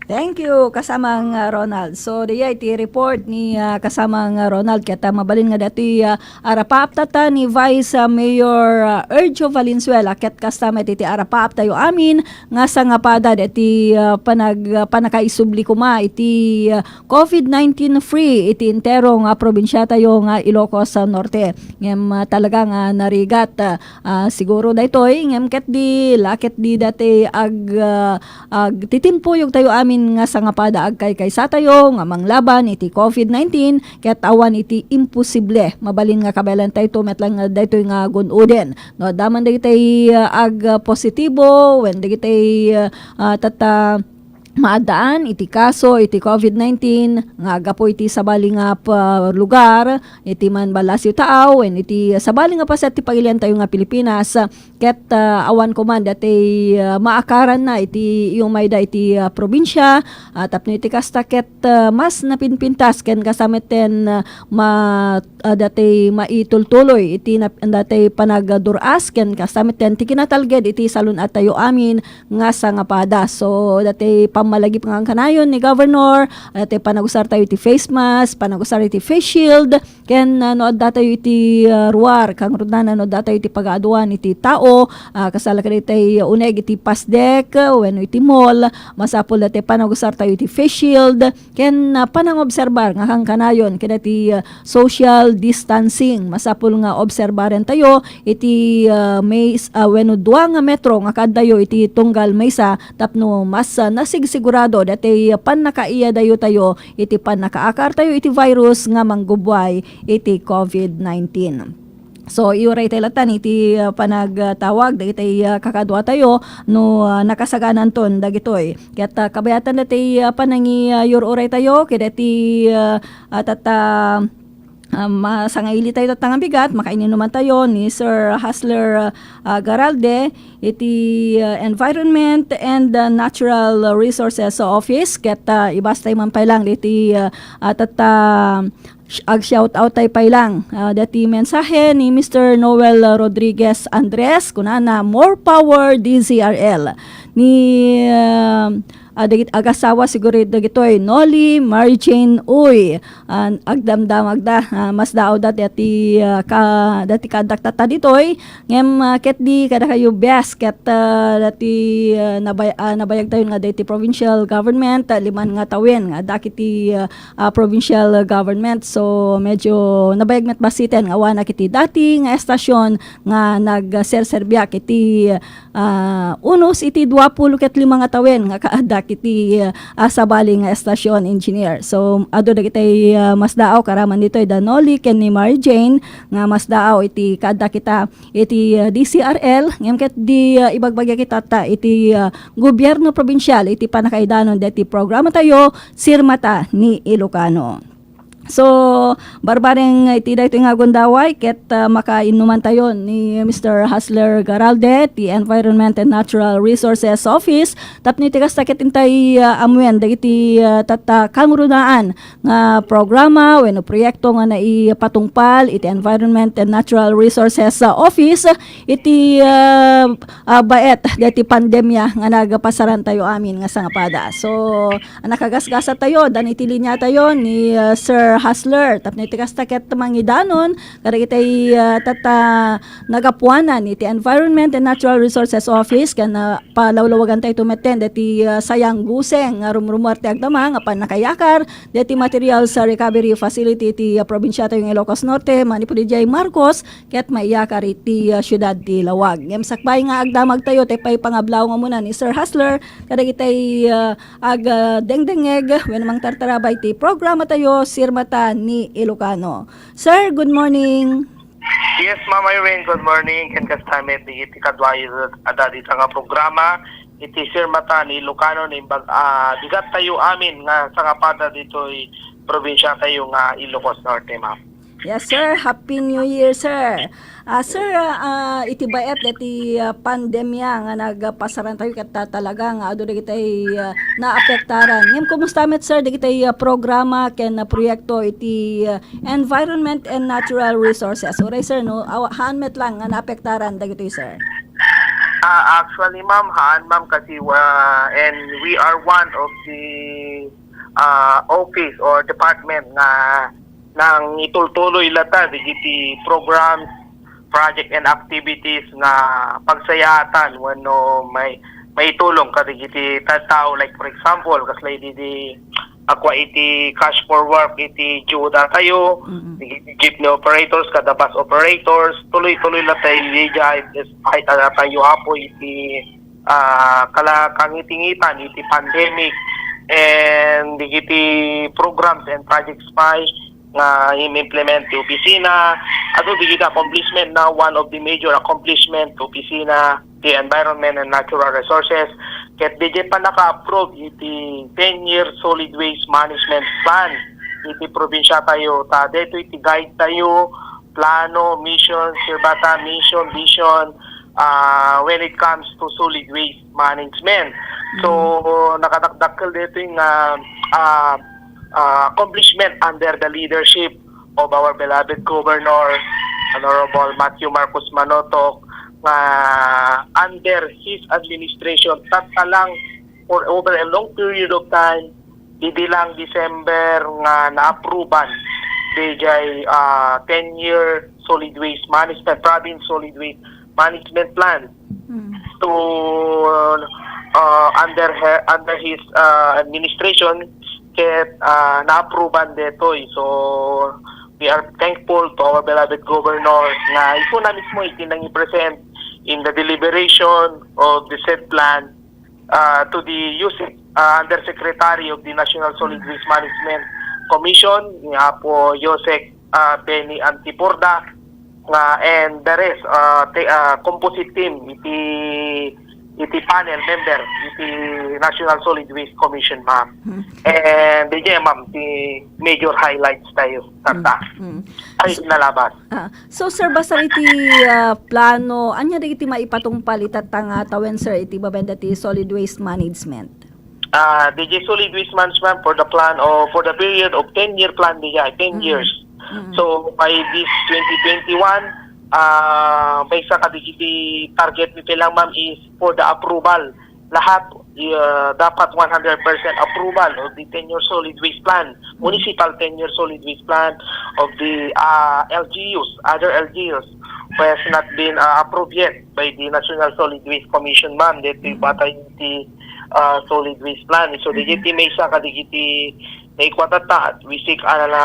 Thank you, kasamang, ah, Ronald. So, diay ti report ni, ah, kasamang, ah, Ronald. Ket, ah, mabalin nga dati, ah, arapaap tatta ni Vice, ah, Mayor, ah, Erjo Valenzuela. Ket kasta met iti arapaap tayo amin nga sangapada dati, ah, panag-, ah, panakaisubli koma iti, ah, covid nineteen free iti entero nga probinsia tayo nga Ilocos, ah, Norte. Ngem, ah, talaga nga narigat, ah, ah, siguro daytoy, ngem ket di, la ket di dati ag-, ah, agtitimpuyog tayo amin nga sangapada agkaykaysa tayo nga manglaban iti covid nineteen ket awan iti imposible. Mabalin nga kabaelan tayo met lang daytoy nga gun-oden. No, adda man dagitay, ah, agpositibo wen dagitay, ah, ah, tatta maaddaan iti kaso iti covid nineteen nga aggapu iti sabali nga pa-, lugar, iti man ballasiw taaw, wen iti sabali nga paset ti pagiliantayo nga Pilipinas, ket, ah, awan koman dati, ah, maakaranna iti iyumayda iti, ah, probinsia, ah, tapno iti kasta ket, ah, mas napinpintas ken kasta met ten, ah, ma-, ah, dati maitultuloy iti nap-, dati panagdur-as ken kasta met ten ti kinatalged iti salun-attayo amin nga sangapada. So, dati pammalagip nga kanayon ni Governor, dati panagusartayo iti face mask, panagusar iti face shield, ken, ah, no addatayo iti, ah, ruar, kangrunaanna no addatayo iti pagaaduan iti tao, ah, kasla kadagiti uneg iti pasdek, wenno iti mall, masapul dati panagusartayo iti face shield, ken, ah, panangobserbar nga kankanayon kadagiti, ah, social distancing. Masapul nga obserbarentayo iti, ah, mais-, ah, wenno dua nga metro nga kaaddayo iti tunggal maysa tapno mas, ah, nasigsigurado dati pannakaiadayotayo iti pannakaakartayo iti virus nga manggubbuay iti covid nineteen. So, iuray tay latan iti, ah, panagtawag dagiti, ah, kakaduatayo no, ah, nakasagananton dagitoy. Ket, ah, kabayatan dati, ah, panangi-, ah, yur-uraytayo kadagiti, ah, ah, tatta, ah, masangailitayo tatta nga bigat, makaininumantayo ni Sir Hustler, ah, Garalde iti, ah, Environment and, ah, Natural Resources Office. Ket, ah, ibastay man pay lang iti, ah, ah, tatta, sh-, ag-shout out tay pay lang. Ah, dati mensahe ni Mister Noel Rodriguez Andres, kunana, "More power, D Z R L." Ni, ah, ah, dagit-, agasawa siguro dagitoy, Noli, Mary Jane, uy, ah, agdamdamagda, ah, masdaawda dati, ah, ka-, dati kaaddak tatta ditoy, ngem, ah, ket di kadakayo bes, ket, ah, dati, ah, nabay-, ah, nabayagtayon nga dati provincial government, ah, liman nga tawen nga addak iti, ah, ah, provincial government. So, medyo nabayag met basiten nga awanak iti dati nga estasyon nga nagserserbiak iti, ah, unos iti duapulo ket lima nga tawen nga kaaddak iti, ah, sabali nga estasyon, engineer. So, adu dagiti, ah, masdaaw karaman ditoy da Noli ken ni Mary Jane nga masdaaw iti kaaddak ita iti, ah, D C R L, ngem ket di, ah, ibagbagak ita ta iti, ah, gobyerno probinsial iti pannakaidanon deti programatayo, Sirmata ni Ilocano. So, barbareng iti daytoy nga gundaway, ket, ah, makainnumantayo ni Mister Hustler Garalde ti Environment and Natural Resources Office, tapno iti kasta ket intay, ah, ammuen dagiti, ah, tatta kangrunaan nga programa wenno proyekto nga naipatungpal iti Environment and Natural Resources, ah, Office iti, ah, ah, baet deti pandemia nga nagpasarantayo amin nga sangapada. So, nakagasgasatayo, dan iti linyatayo ni, ah, Sir Hustler. Tapno iti kasta ket mangidanon kadagiti, ah, tatta nagapuanan iti Environment and Natural Resources Office ken, ah, palawlawagantayto metten deti, ah, Sayang Guseng nga rumrumuar ti agdama nga pannakayakar deti materials, ah, recovery facility iti, ah, probinsiatayo nga Ilocos Norte, manipud idiay Marcos, ket maiyakar iti, ah, siudad ti Laoag. Ngem sakbay nga agdamagtayo, ti pay pangablaw nga umuna ni Sir Hustler, kadagitay, ah, ag, ah, dengdengngeg wenno mangtartarabay ti programatayo, Sirmata ni Ilocano. Sir, good morning. Yes, Ma'am Irene, good morning. Ken kasta met dagiti kaduayo adda dita nga programa, iti Sirmata ni Ilocano, naimbag, ah, bigattayo amin nga sangapada ditoy probinsiatayo nga Ilocos Norte, ma'am. Yes, sir. Happy New Year, sir. Ah, sir, ah, ah, iti baet deti, ah, pandemia nga nagpasarantayo ket ta-, talaga nga adu dagitay, ah, naapektaran. Ngem kumusta met, sir, dagitay, ah, programa ken, ah, proyekto iti, ah, Environment and Natural Resources? Uray, sir, no? Awa-, haan met lang nga naapektaran dagitoy, sir. Ah, actually, ma'am, haan, ma'am, kasi, ah, and we are one of the, ah, office or department nga nangitultuloy latta dagiti programs, project and activities nga pagsayaatan wenno may, maitulong kadagiti tattao. Like, for example, kasla idi di, ah, kua iti Cash for Work iti G O D A tayo, Mm-mm. dagiti jeepney operators, kada bus operators, tuloy-tuloy latta idiay despite a tayo apo iti, ah, kala-, kangitingitan iti pandemic and dagiti programs and projects pay nga im-implement ti opisina. Adu dagiti accomplishment na, one of the major accomplishment ti opisina, ti Environment and Natural Resources, Ket diay pannaka-approve iti ten-year solid waste management plan iti probinsia tayo. Ta daytoy iti guide tayo, plano, mission, serbata, mission, vision, ah, when it comes to solid waste management. So, nakadakdakkel daytoy nga, ah, ah, accomplishment under the leadership of our beloved Governor, Honorable Matthew Marcos Manotoc, nga under his administration, tatta lang for over a long period of time, idi lang December nga naapruban diay, ah, ten-year solid waste management, province solid waste management plan. So, uh, under her, under his, uh, administration, ket, uh, naapruban detoy. So, we are thankful to our beloved governor nga isu na mismo iti nangipresent in the deliberation of the said plan, uh, to the U S E C, uh, Undersecretary of the National Solid Waste Management Commission, ni Apo Josec, uh, Benny Antiporda, nga, and the rest, uh, te-, uh, composite team iti, iti panel member iti National Solid Waste Commission, ma'am. And diay, ma'am, ti major highlights tayo. Tatta. Ay, nalabas. Ah, so, sir, basta iti, ah, plano, ania dagiti maipatungpal itatta nga tawen, sir, iti babaen dati solid waste management? Ah, diay solid waste management for the plan or for the period of ten-year plan diay, ten years. So, by this twenty twenty-one, ah, maysa kadagiti target mi lang, ma'am, is for the approval. Lahat, ah, dapat one hundred percent approval of the ten-year solid waste plan, municipal ten-year solid waste plan of the, ah, L G Us, other L G Us, who has not been, ah, approved yet by the National Solid Waste Commission, ma'am, that we batay iti, ah, solid waste plan. So, dagiti maysa kadagiti naikua tatta, we seek, ah, na,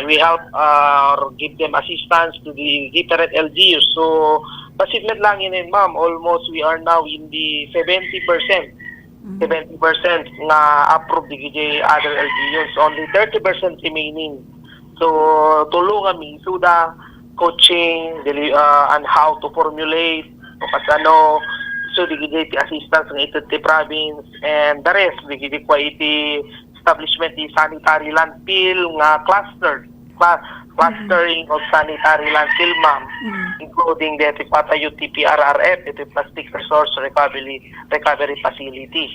we help, ah, or give them assistance to the different L G Us. So, bassit met lang inin, ma'am, almost we are now in the seventy percent. Seventy percent nga approve dagiti other L G Us. Only thirty percent remaining. So, tulongan mi isuda, coaching, dili-, ah, on how to formulate, o kasano, so, dagiti assistance nga ited ti province, and the rest, dagiti kua iti establishment ti sanitary landfill nga cluster, cla-, clustering of sanitary landfill, ma'am, including deti patayo ti P R R F, iti Plastic Resource Recovery, Recovery Facility.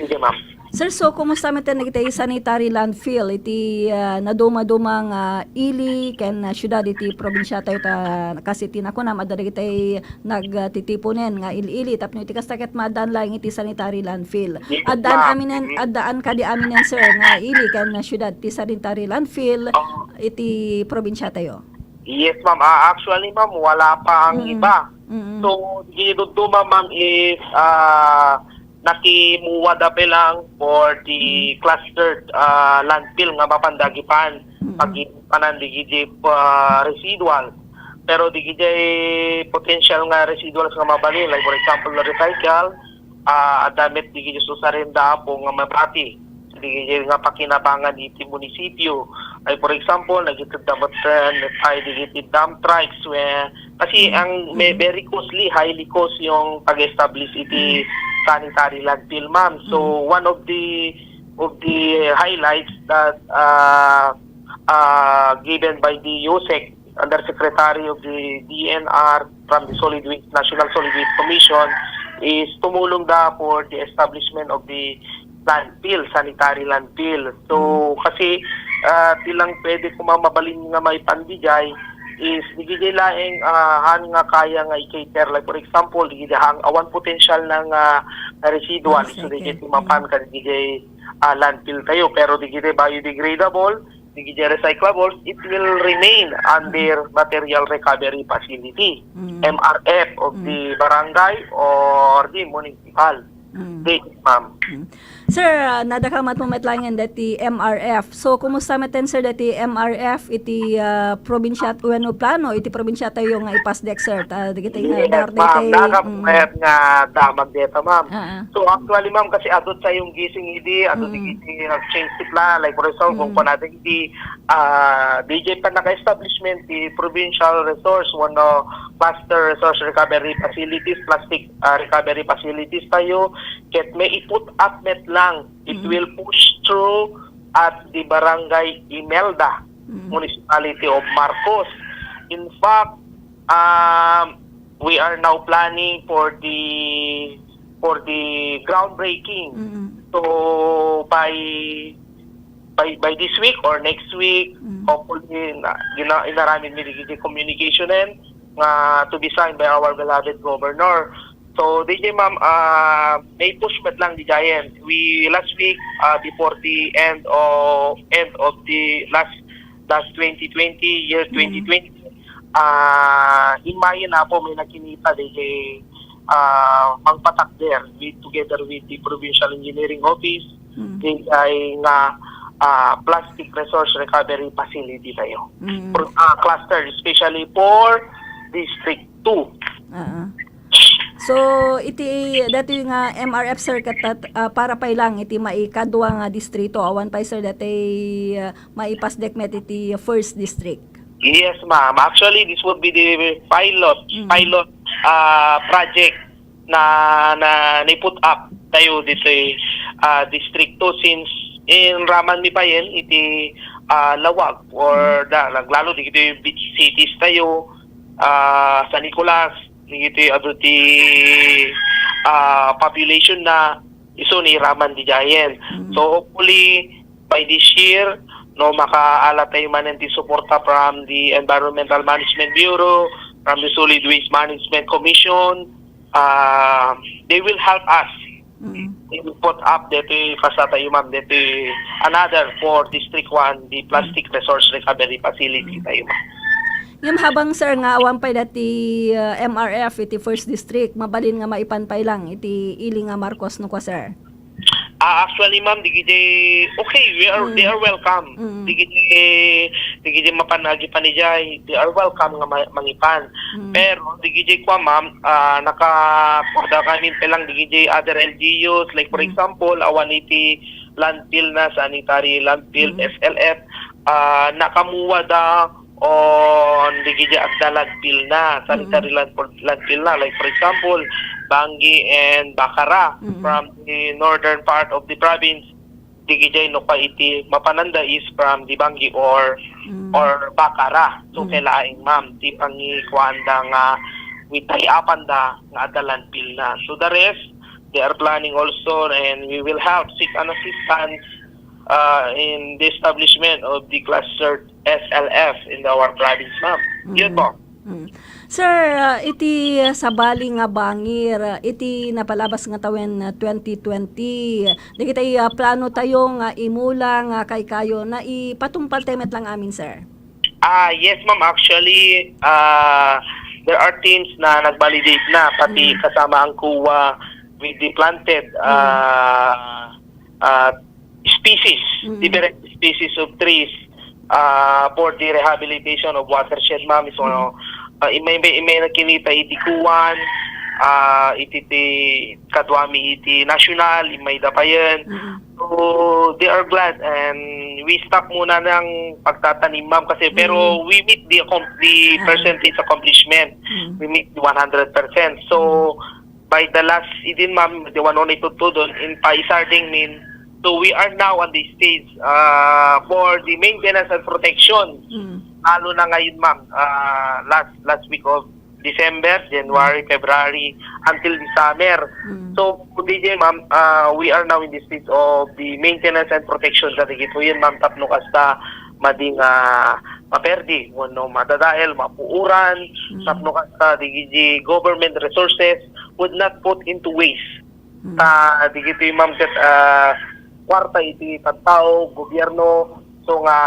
Sige, ma'am. Sir, so kumusta met dagiti sanitary landfill iti, ah, naduma-duma nga ili ken, ah, siudad iti probinsia tayo ta kas iti nakunam adda dagiti nagtitiponen nga ili-ili tapno iti kasta ket maaddaan laeng iti sanitary landfill. Yes, addaan ma'am. Aminen, addaan kadi aminen, sir, nga ili ken siudad ti sanitary landfill iti probinsia tayo? Yes, ma'am. Ah, actually, ma'am, wala pa ang iba. So, di duduma, ma'am, is, ah, nakimuwa da pa lang for the clustered, ah, landfill nga mapan dagipan. Pag panan digiti, ah, residual. Pero digiti potential nga residuals nga mabalin, like for example, recycle, ah, adda met digiti susarenda apo nga mabati. Digiti nga pakinabangan iti munisipyo. Like for example, nagited da met, eh, ay digiti dump trucks, where, kasi ang may very costly, highly cost yung pag-establish iti sanitary landfill, ma'am. So, one of the, of the highlights that, ah, ah, given by the U S E C, Undersecretary of the D N R from the Solid Waste, National Solid Waste Commission, is tumulong da for the establishment of the landfill, sanitary landfill. So, kasi, ah, ti lang pwede ko mabalin nga maipandiay is digiti laeng, ah, han nga kaya nga i-cater. Like, for example, digiti hang awan potential na nga residual. So, digiti mapan ka digiti, ah, landfill tayo. Pero digiti biodegradable, digiti recyclables, it will remain under material recovery facility, M R F of the barangay or the municipal. Yes, ma'am. Sir, ah, nadakamat mo met laengen dati M R F. So, kumusta met ten, sir, dati M R F iti, ah, probinsya wenno plano iti probinsya tayo nga ipasdek, sir? Ta, dagiti nga Yes, dar ma'am. daytoy, Nakapumayat nga damag deta, ma'am. Ah, ah. So, actually, ma'am, kasi adot sa yung gising idi, adot Mm. digiti nag-change ti plan. Like, for example, kung Mm. kunada iti, ah, D J pa naka-establishment, ti provincial resource, wano cluster resource recovery facilities, plastic, ah, recovery facilities tayo, Ket may i-put up met lang. It Mm. will push through at the Barangay Imelda, Mm. Municipality of Marcos. In fact, um, we are now planning for the, for the groundbreaking. Mm. So, by, by, by this week or next week, Mm. hopefully, na, gina-, inaramid mi dagiti communication nga to be signed by our beloved governor. So, D J, ma'am, ah, may push met lang, D J, we last week, ah, before the end of, end of the last, last twenty twenty, year Mm. twenty twenty, ah, in Mayo na po may nakinita, D J, ah, mangpatakder with, together with the Provincial Engineering Office, Mm. D J, nga, ah, plastic resource recovery facility tayo. Mm. For, ah, cluster, especially for District two. Oo. So, iti datoy nga M R F, sir, ket, ah, para pay lang iti maikadua nga distrito, awan pay, sir, datoy, ah, maipasdek met iti first district? Yes, ma'am. Actually, this would be the pilot, Mm. pilot, ah, project na, na ni-put up tayo ditoy, ah, distrito, since in raman mi payen iti, ah, lawag or Mm. da, lalo dagiti beach cities tayo, ah, San Nicolas, dagiti adu ti, ah, population na isu ni raman D J. Mm. So, hopefully, by this year, no, makaala tayo manen ti suporta from the Environmental Management Bureau, from the Solid Waste Management Commission, ah, they will help us. Mm. They will put up detoy, kasta tayo, ma'am, detoy another for District one, the plastic resource recovery facility Mm. tayo, ma'am. Ngem habang, sir, nga awan pay dati, ah, M R F iti first district, mabalin nga maipan pay lang iti ili nga Marcos no kua, sir? Ah, actually, ma'am, dagiti, okay, we are, Mm. they are welcome. Mm. Dagiti, dagiti mapan-, agipan idiay, they are welcome nga ma-, mangipan. Mm. Pero, dagiti kua, ma'am, ah, naka-, kuada kami pa lang dagiti other L G Us, like, for Mm. example, awan iti landfill na, sanitary landfill, Mm. S L F, ah, nakammuada on dagiti adda landfill na, sanitary Mm. landfill, landfill na. Like, for example, Bangui and Bacara Mm. from the northern part of the province, dagiti no pa iti mapananda is from the Bangui or, Mm. or Bacara. So, Mm. kailangan, ma'am, ti pangikuanda nga witay apanda nga adda landfill na. So, the rest, they are planning also, and we will help seek an assistance, uh, in the establishment of the cluster S L F in our province, ma'am. Yun Mm. po. Mm. Sir, ah, iti sabali nga bangir, ah, iti napalabas nga tawen, ah, twenty twenty, dagiti, ah, plano tayo nga imula nga kaykayo, naipatungpal tayo met lang amin, sir? Ah, yes, ma'am. Actually, ah, there are teams na nag-validate na, pati Mm. kasama ang kuwa with the planted, Mm. ah, ah, species, Mm. different species of trees, ah, for the rehabilitation of watershed, ma'am. So, Mm. ah, imay, imay, imay nakinita iti kuwan, ah, iti, ti, kaduami iti national, imay dapayen. Mm. So, they are glad and we stop muna ng pagtatanim, ma'am, kasi, pero Mm. we meet the accom-, the Ah. percentage accomplishment. Mm. We meet the one hundred percent. So, Mm. by the last idin, ma'am, the one on itutudon in paisarding min. So, we are now on the stage, uh, for the maintenance and protection. Mm. Lalo na ngayon, ma'am, uh, last, last week of December, January, Mm. February, until the summer. Mm. So, D J, ma'am, uh, we are now in the stage of the maintenance and protection. Sa tigito yun, ma'am, tapno kasta mading, uh, maperdi, wano madadael, mapuuran, Mm. tapno kasta, D J, government resources, would not put into waste. Mm. Ta, digiti, ma'am, ket, ah, kuarta iti tattao, gobyerno. So nga,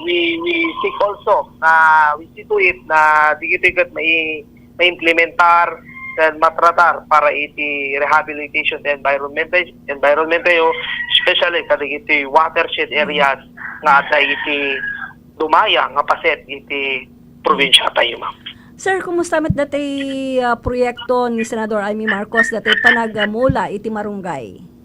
we, we seek also, na we see to it na digiti ket mai-, maimplementar ken matratar para iti rehabilitation ti environment, environment tayo, especially kadigiti watershed Mm. areas nga adda iti dumaya nga paset iti probinsya tayo, ma'am. Sir, kumusta met dati, ah, proyekto ni Senador Imee Marcos dati panagamula iti marunggay?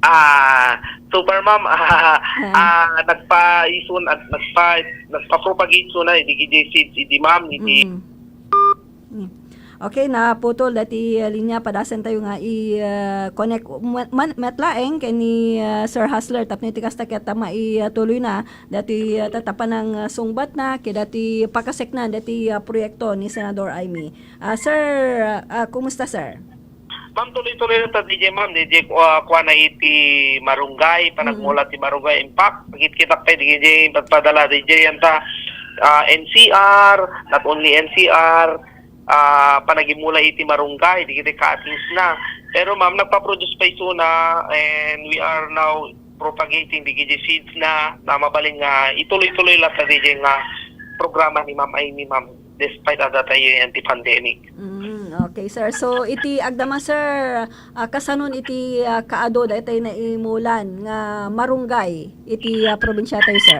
Ah, super, ma'am. Ah, Ah. ah, nagpa-isun at nagpa-, nagpa-propagate so na, idi, idi seeds, idi, ma'am, idi. Mm. Mm. Okay, naputol dati, ah, linya. Padasen tayo nga i, ah, connect man, man, met laeng ken ni, ah, Sir Hustler tapno iti kasta ket, ah, mai, ah, tuloy na dati, ah, tatapanang, ah, sungbat na ket dati pakaseknan dati, ah, proyekto ni Senador Imee. Ah, sir, ah, kumusta, sir? Ma'am, tuloy-tuloy na ta D J, ma'am. D J, ah, kuan na iti Marunggay, panagmula ti Marunggay. In fact, makitkitak pay, D J, pagpadala, D J, yan ta, ah, N C R, not only N C R, ah, panagimula iti Marunggay, digiti cuttings na. Pero, ma'am, nagpa-produce pa isuna, and we are now propagating digiti seeds na, na mabalin nga ituloy-tuloy latta D J nga programa ni Ma'am Imee, ma'am, despite adda tayo yan ti pandemic. Mm, okay, sir. So, iti agdama, sir, ah, kasanon iti, ah, kaadu daytay naimulan nga Marunggay iti, ah, probinsya tayo, sir?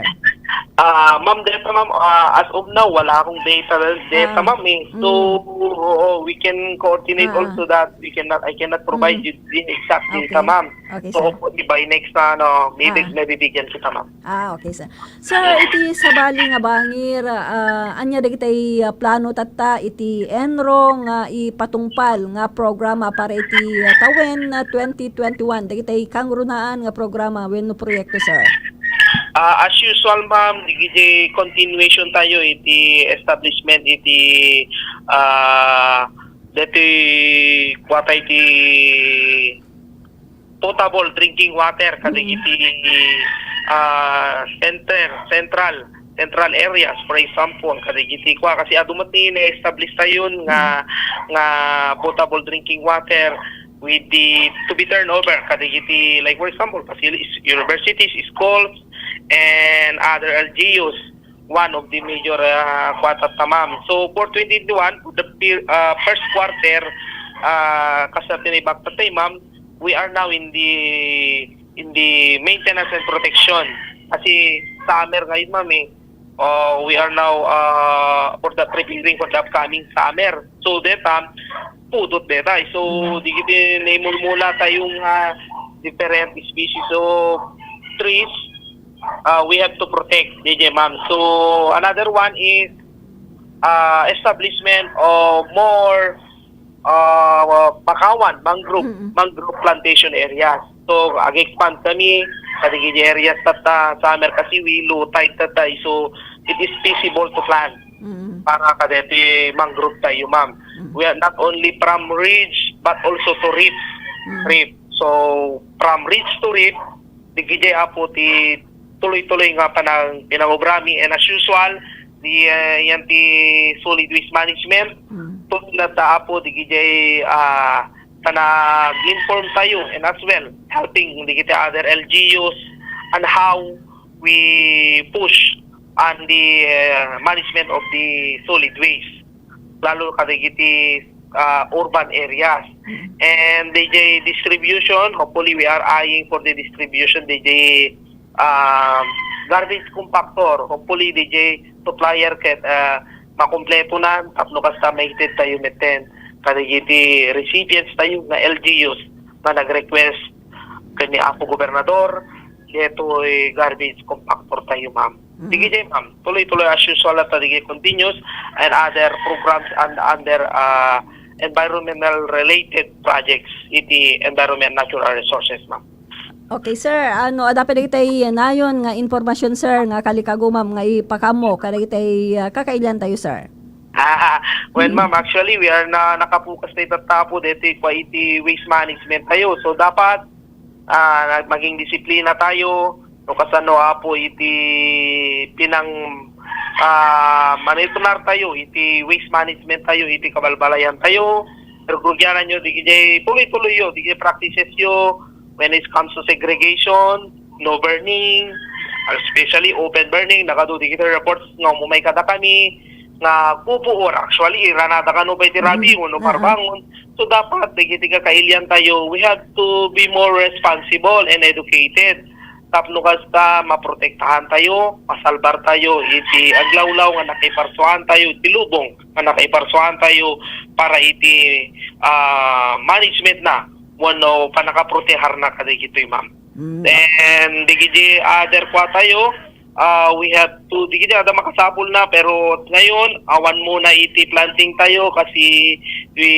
Ah, ma'am, deta, ma'am, ah, as of now, wala akong data, data, Ah, ma'am, eh. So, mm. Oo, we can coordinate Ah. also that we cannot, I cannot provide Mm. you the exact data, Okay. ma'am. Okay, So, sir. hopefully by next, ano, maybe Ah. mabibigyan kita, ma'am. Ah, okay, sir. Sir, iti sabali nga bangir, ah, ania dagiti, ah, plano tatta iti ENRO nga ipatungpal nga programa para iti, ah, tawen, ah, twenty twenty-one, dagiti kangrunaan nga programa wenno proyekto, sir? Ah, as usual, ma'am, dagiti continuation tayo iti establishment iti, ah, deti kuwatay ti potable drinking water Mm. kadagiti, ah, center, central, central areas, for example, kadagiti kua, kasi adu met ni na-establish tayon nga, Mm. nga potable drinking water with the, to be turned over kadagiti, like, for example, facilities, universities, schools, and other L G Us, one of the major, ah, kua tatta, ma'am. So, for twenty twenty-one, for the pir-, ah, first quarter, ah, kasta tinibak tatta, ma'am, we are now in the, in the maintenance and protection. Kasi summer ngayon, ma'am, eh. Uh, we are now, ah, for the preparing for the upcoming summer. So, deta, pudot deta. So, Mm. digiti naimulmula tayo nga different species of trees, uh, we have to protect, D J, ma'am. So, another one is, uh, establishment of more, uh, pakawan, mangrove, Mm-mm. mangrove plantation areas. So, ag-expand kami, kadagiti areas tatta, summer kasi we low tide tatta, so it is feasible to plant Mm-mm. para kadeti mangrove tayo, ma'am. Mm-mm. We are not only from ridge, but also to reef. Mm. Reef. So, from ridge to reef, digiti, Apo, ti tuloy-tuloy nga panang-, pinangubrami. And as usual, di, ah, yan ti solid waste management. Mm. Tulad na, Apo, digiti, ah, panag-inform tayo and as well helping digiti other L G Us on how we push on the, ah, management of the solid waste, lalo kadagiti, ah, urban areas. Mm. And D J distribution, hopefully we are eyeing for the distribution, D J, um, garbage compactor. Hopefully, D J supplier ket, ah, makumpleto na tapno kasta maited tayo metten kadagiti recipients tayo nga L G Us nga nag-request ken ni Apo Gobernador, detoy garbage compactor tayo, ma'am. Mm. Digiti, ma'am, tuloy-tuloy as usual at digiti continuous and other programs and under, ah, environmental related projects iti environment natural resources, ma'am. Okay, sir. Ano, adda pay dagiti nayon nga impormasyon, sir, nga kalikagumam nga ipakaammo kadagiti, ah, kakailian tayo, sir? Ah, well, Mm. ma'am, actually, we are na, nakapukas tayo tatta, Apo, deti kua iti waste management tayo. So, dapat, ah, nag-, maging disiplina tayo. No, kasano, Apo, iti pinang, ah, manitunar tayo, iti waste management tayo, iti kabalbalayan tayo. Pero grugianan yo, di kay tuloy-tuloy yo, di kay practices yo, when it comes to segregation, no burning, especially open burning, nagadu dagiti reports nga umumay kadakami nga agpupuor. Actually, iranada kano pay ti Mm. rabi wenno Ah, ah. parbangon. So, dapat dagiti kakailian tayo, we have to be more responsible and educated. Tapno kasta, maprotektahan tayo, masalbar tayo iti aglawlaw nga nakaiparsuan tayo, iti lubong nga nakaiparsuan tayo para iti, ah, management na wenno pannakaprotehar na kadagitoy, ma'am. Mm. And dagiti other kua tayo, Ah, we have to, di kita ada makasapol na, pero ngayon, awan muna iti planting tayo kasi we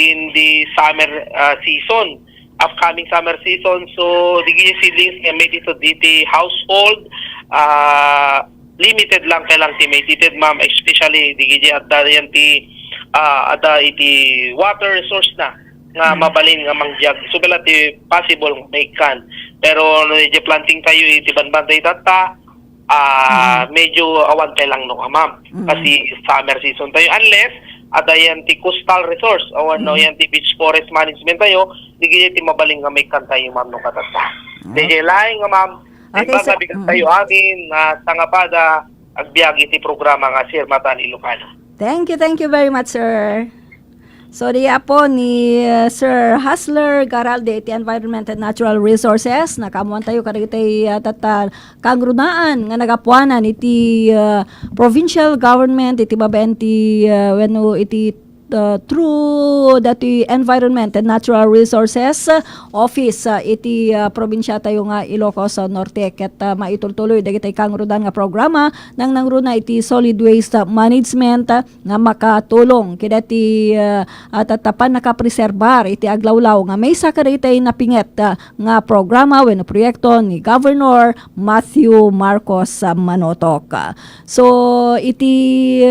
in the summer, ah, season, upcoming summer season. So, di kita seedlings nga may dito, diti household, ah, limited lang kailang ti may tited, ma'am, especially di kita ada yan ti, ah, ada iti water resource na nga mabalin nga mangbiag. So, bala ti possible nga maikkan. Pero no, iti planting tayo, iti banban tayo tatta, ah, medyo awan tayo lang no, ma'am. Kasi summer season tayo. Unless, ada yan ti coastal resource, awan no, yan ti beach forest management tayo, di gaya ti mabalin nga maikkan tayo, ma'am, no, katatta. Di gaya laeng nga, ma'am, Okay, sir. Bigat tayo amin, nga tangapada, agbiag iti programa nga Sir Matan Ilocano. Thank you, thank you very much, sir. So, di apo ni, uh, Sir Hustler Garalde iti Environment and Natural Resources, nakaammoan tayo kadagiti, uh, tatta kangrunaan nga nagapuanan iti, uh, provincial government, iti babaen ti, uh, wenno iti, uh, through dati Environment and Natural Resources Office, uh, iti, uh, probinsia tayo nga Ilocos Norte. Ket, uh, maitultuloy dagiti kangrunaan nga programa, nangnangruna iti solid waste, uh, management, uh, nga makatulong kadagiti, ah, at, at pannakapreserbar iti aglawlaw nga maysa kadagiti napinget, ah, nga programa wenno proyekto ni Governor Matthew Marcos, ah, Manotok. So, iti,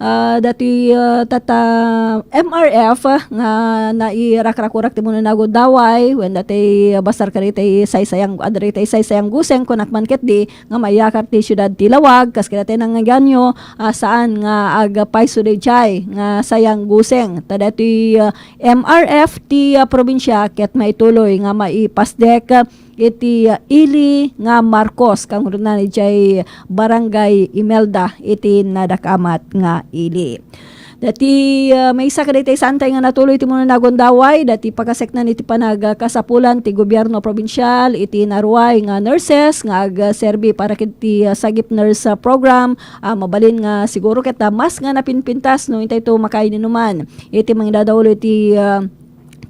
ah, dati, ah, tatta M R F nga nairakrakurak ti Muno nga Agundaway, wen dati, ah, basar kadagiti saysayang, adda dagiti saysayang guseng, kunak man ketdi, nga maiyakar ti siudad ti Laoag, kas kadagiti nangngeganyo, ah, saan nga agpayso daydiay nga sayang guseng. Ta daytoy, ah, M R F ti, ah, probinsia ket maituloy nga maipasdek, ah, iti, ah, ili nga Marcos, kangrunaan idiay Barangay Imelda iti nadakamat nga ili. Dati, ah, maysa kadagiti saantay nga natuloy ti Muno nga Agundaway, dati pakaseknan iti panagkasapulan ti gobierno probinsial iti naruay nga nurses nga agserbi para ket ti, ah, Sagip Nurse, ah, Program. Ah, mabalin nga siguro ket, ah, mas nga napinpintas no intayto makaininuman iti mangidadaulo iti, ah,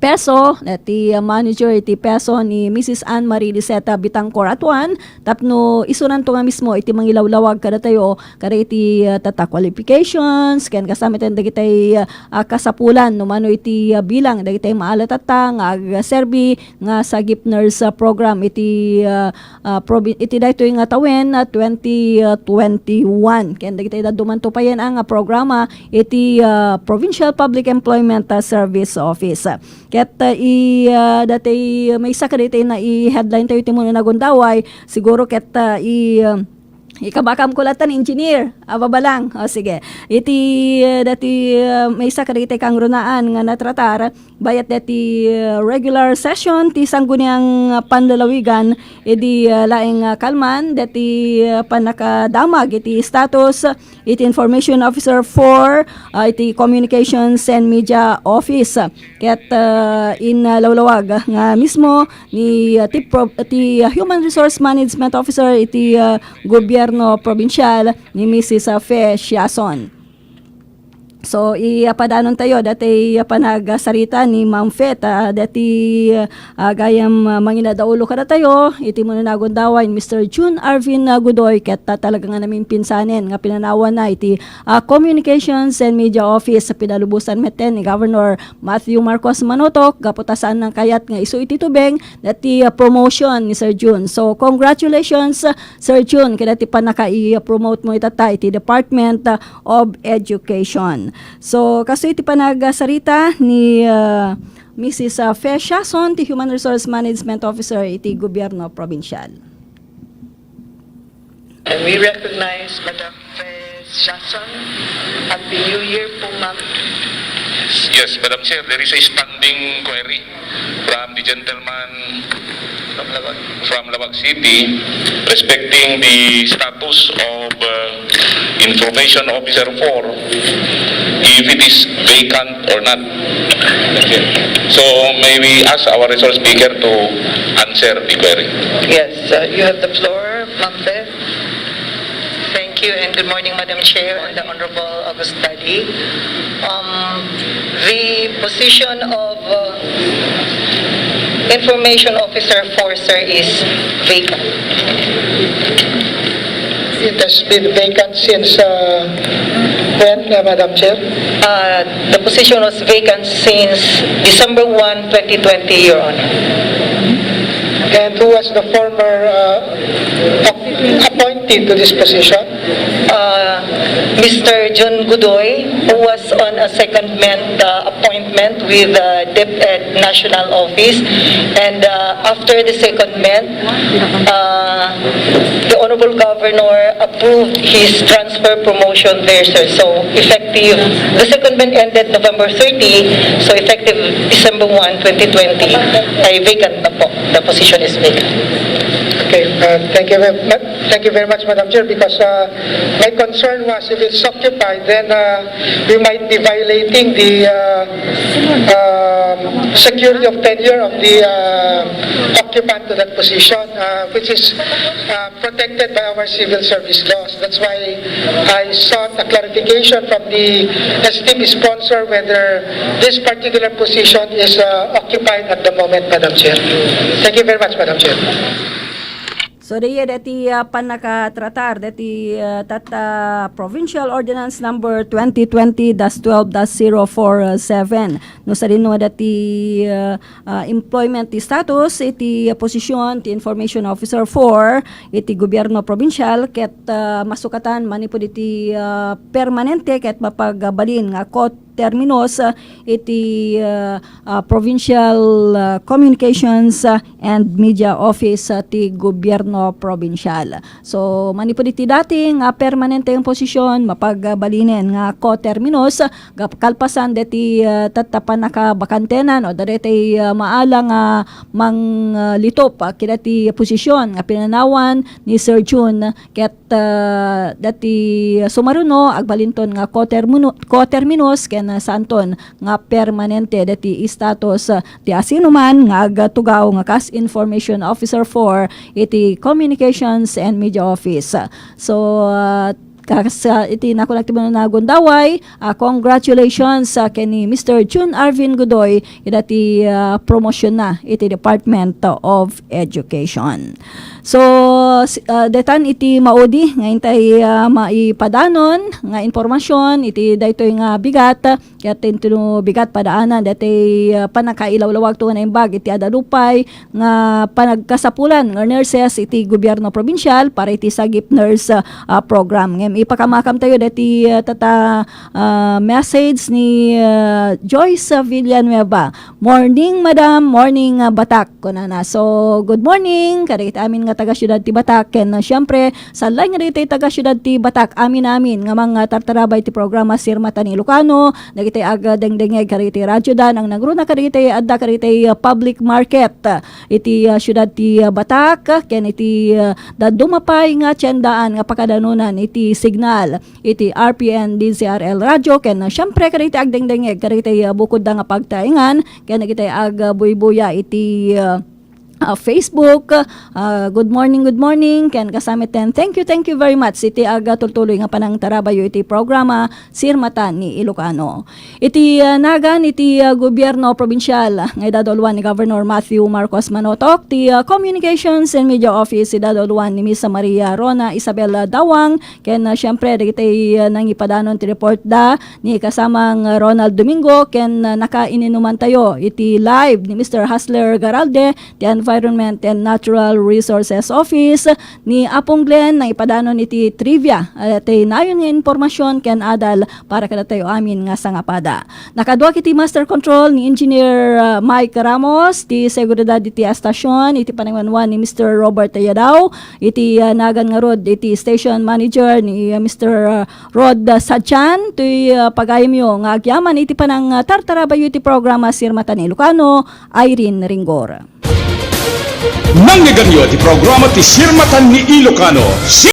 PESO, dati, ah, manager iti PESO ni Missus Anne Marie Liseta Bitangcor Atuan, tapno isuranto nga mismo iti mangilawlawag kadatayo, kadagiti, ah, tatta qualifications, ken kasta met dagiti, ah, kasapulan, no mano iti, ah, bilang dagiti maala tatta nga agserbi nga Sagip Nurse, ah, Program iti, ah, ah, probi-, iti daytoy nga tawen, ah, twenty twenty-one. Ken dagiti dadduma to payen, ah, nga programa iti, ah, Provincial Public Employment, ah, Service Office. Ket, ah, i, ah, dati maysa kadagiti nai-headline tayo iti Muno nga Agundaway, siguro ket, ah, i, ah, ikabakam ko latta ni engineer. Aba, balang. O, sige. Iti, ah, dati, ah, maysa kadagiti kangrunaan nga natratar, bayat dati, ah, regular session ti Sangguniang Panlalawigan, idi, ah, laeng, ah, kalman, dati, ah, pannakadamag iti status, iti Information Officer four, ah, iti Communications and Media Office. Ket, ah, inlawlawag nga mismo ni, ah, ti pro-, ti, ah, Human Resource Management Officer iti, ah, gobierno probinsial ni Missus, ah, Fe Siason. So, ipadanon tayo dati, ah, panagsarita ni Ma'am Fe, ah, dati, ah, gayam, ah, manginadaulo kadatayo, iti Muno nga Agundaway ni Mister Jun Arvin, ah, Godoy, ket, ah, talaga nga namimpinsanen nga pinanawanna iti, ah, Communications and Media Office. Pinalubosan met ni Governor Matthew Marcos Manotok, gapu ta saan nang kayat nga isu iti tubeng, dati, ah, promotion ni Sir Jun. So, congratulations, ah, Sir Jun, kadati pannaka-i-promote mo itatta iti Department, ah, of Education. So, kastoy ti panagsarita ni, ah, Missus, ah, Fe Siason, ti Human Resource Management Officer iti gobierno probinsial. And we recognize Madam Fe Siason. Happy New Year po, ma'am. Yes, Madam Chair, there is a standing query from the gentleman from Laoag City respecting the status of, uh, Information Officer four, if it is vacant or not. So may we ask our resource speaker to answer the query? Yes, uh, you have the floor, Ma'am Fe. Thank you and good morning, Madam Chair and the Honorable August Dali. Um, the position of, uh, Information Officer four, sir, is vacant. It has been vacant since, uh, when, uh, Madam Chair? Uh, the position was vacant since December one, twenty twenty, Your Honor. And who was the former, uh, appointee to this position? Uh, Mister John Godoy, who was on a secondment uh, appointment with the Dep- uh, National Office, and uh, after the secondment, uh, the Honorable Governor approved his transfer promotion there, sir. So effective, the secondment ended November thirty, so effective December one, twenty twenty, ay vacant na po. The position is vacant. Okay, uh, thank you very much. Thank you very much, Madam Chair, because uh, my concern was if it's occupied, then uh, we might be violating the uh, um, security of tenure of the uh, occupant to that position, uh, which is uh, protected by our civil service laws. That's why I sought a clarification from the esteemed sponsor whether this particular position is uh, occupied at the moment, Madam Chair. Thank you very much, Madam Chair. So, dayta dati uh, pannakatratar dati uh, tatta Provincial Ordinance Number twenty twenty dash twelve dash zero four seven. No, sadino dati uh, uh, employment status iti posisyon ti Information Officer four iti gobierno provincial ket uh, masukatan manipud iti uh, permanente ket mapagbalin nga coterminous uh, iti uh, uh, Provincial uh, Communications uh, and Media Office uh, ti gobierno provincial. So, manipud iti dati nga permanente nga posisyon, mapagbalinen nga coterminous, gap-, kalpasan deti uh, tatta pannakabakantenan o dagiti uh, maala nga manglitup uh, kadati posisyon nga pinanawan ni Sir Jun ket uh, dati sumaruno agbalinton nga cotermino-, coterminous ken uh, saanton nga permanente dati status uh, ti asinoman nga agtugaw nga kas Information Officer four iti Communications and Media Office. So, uh, kas uh, iti nakunak ti na gundaway, uh, congratulations uh, ken ni Mister Jun Arvin Godoy ida ti uh, promotion na iti Department of Education. So, uh, detan iti maudi nga intay uh, maipadanon nga impormasyon iti daytoy nga bigat Ket intino bigat padaanan daytoy uh, pannakailawlawag to nga naimbag iti adalupay nga panagkasapulan nga nurses iti gobierno probinsial para iti Sagip Nurse uh, uh, Program. Ngem ipakamakamtayo daytoy uh, tata uh, message ni uh, Joyce Villanueva. "Morning, madam. Morning, uh, Batak," kunana. So, good morning kadagiti amin nga taga siudad ti Batak. Ken uh, siempre, saan laeng nga dagiti taga siudad ti Batak, amin-amin nga mangtartarabay ti programa Sirmatan ni Ilocano, dagiti agdengdengngeg kadagiti radioda, nangnangruna kadagiti adda kadagiti public market iti uh, siudad ti uh, Batak, ken iti uh, dadduma pay nga tiendaan nga pakadanunan iti signal iti R P N D Z R L radio, ken uh, siempre kadagiti agdengdengngeg kadagiti uh, bukodda nga pagtaengan, ken dagiti agbuybuya iti uh, uh, Facebook. Uh, good morning, good morning. Ken kasamiten, thank you, thank you very much iti agatultuloy nga panangtarabayo iti programa Sirmatan ni Ilocano. Iti uh, nagan iti uh, gobierno probinsial nga idaduluan ni Governor Matthew Marcos Manotok, ti uh, Communications and Media Office idaduluan ni Miss Maria Rona Isabel Dawang, ken uh, siempre dagiti uh, nangipadanon ti report da ni kasamang uh, Ronald Domingo, ken uh, nakaininumantayo iti live ni Mister Hustler Garalde, ti Environment and Natural Resources Office, ni Apong Glenn, nangipadanon iti trivia, uh, ti nayon nga impormasyon ken adal para kadatayo amin nga sangapada. Nakaduak iti master control ni Engineer uh, Mike Ramos, ti seguridad iti estasyon, iti panangiwanwan ni Mister Robert Yadaw, iti uh, nagan ngarud iti station manager ni uh, Mister uh, Rod uh, Sadchan, ti uh, pagayamyo nga agyaman iti panang uh, tartarabayo iti programa Sirmatan Ilocano, Irene Ringgor. Nangyaganyo ti programa ti Sirmatan ni Ilocano, Sir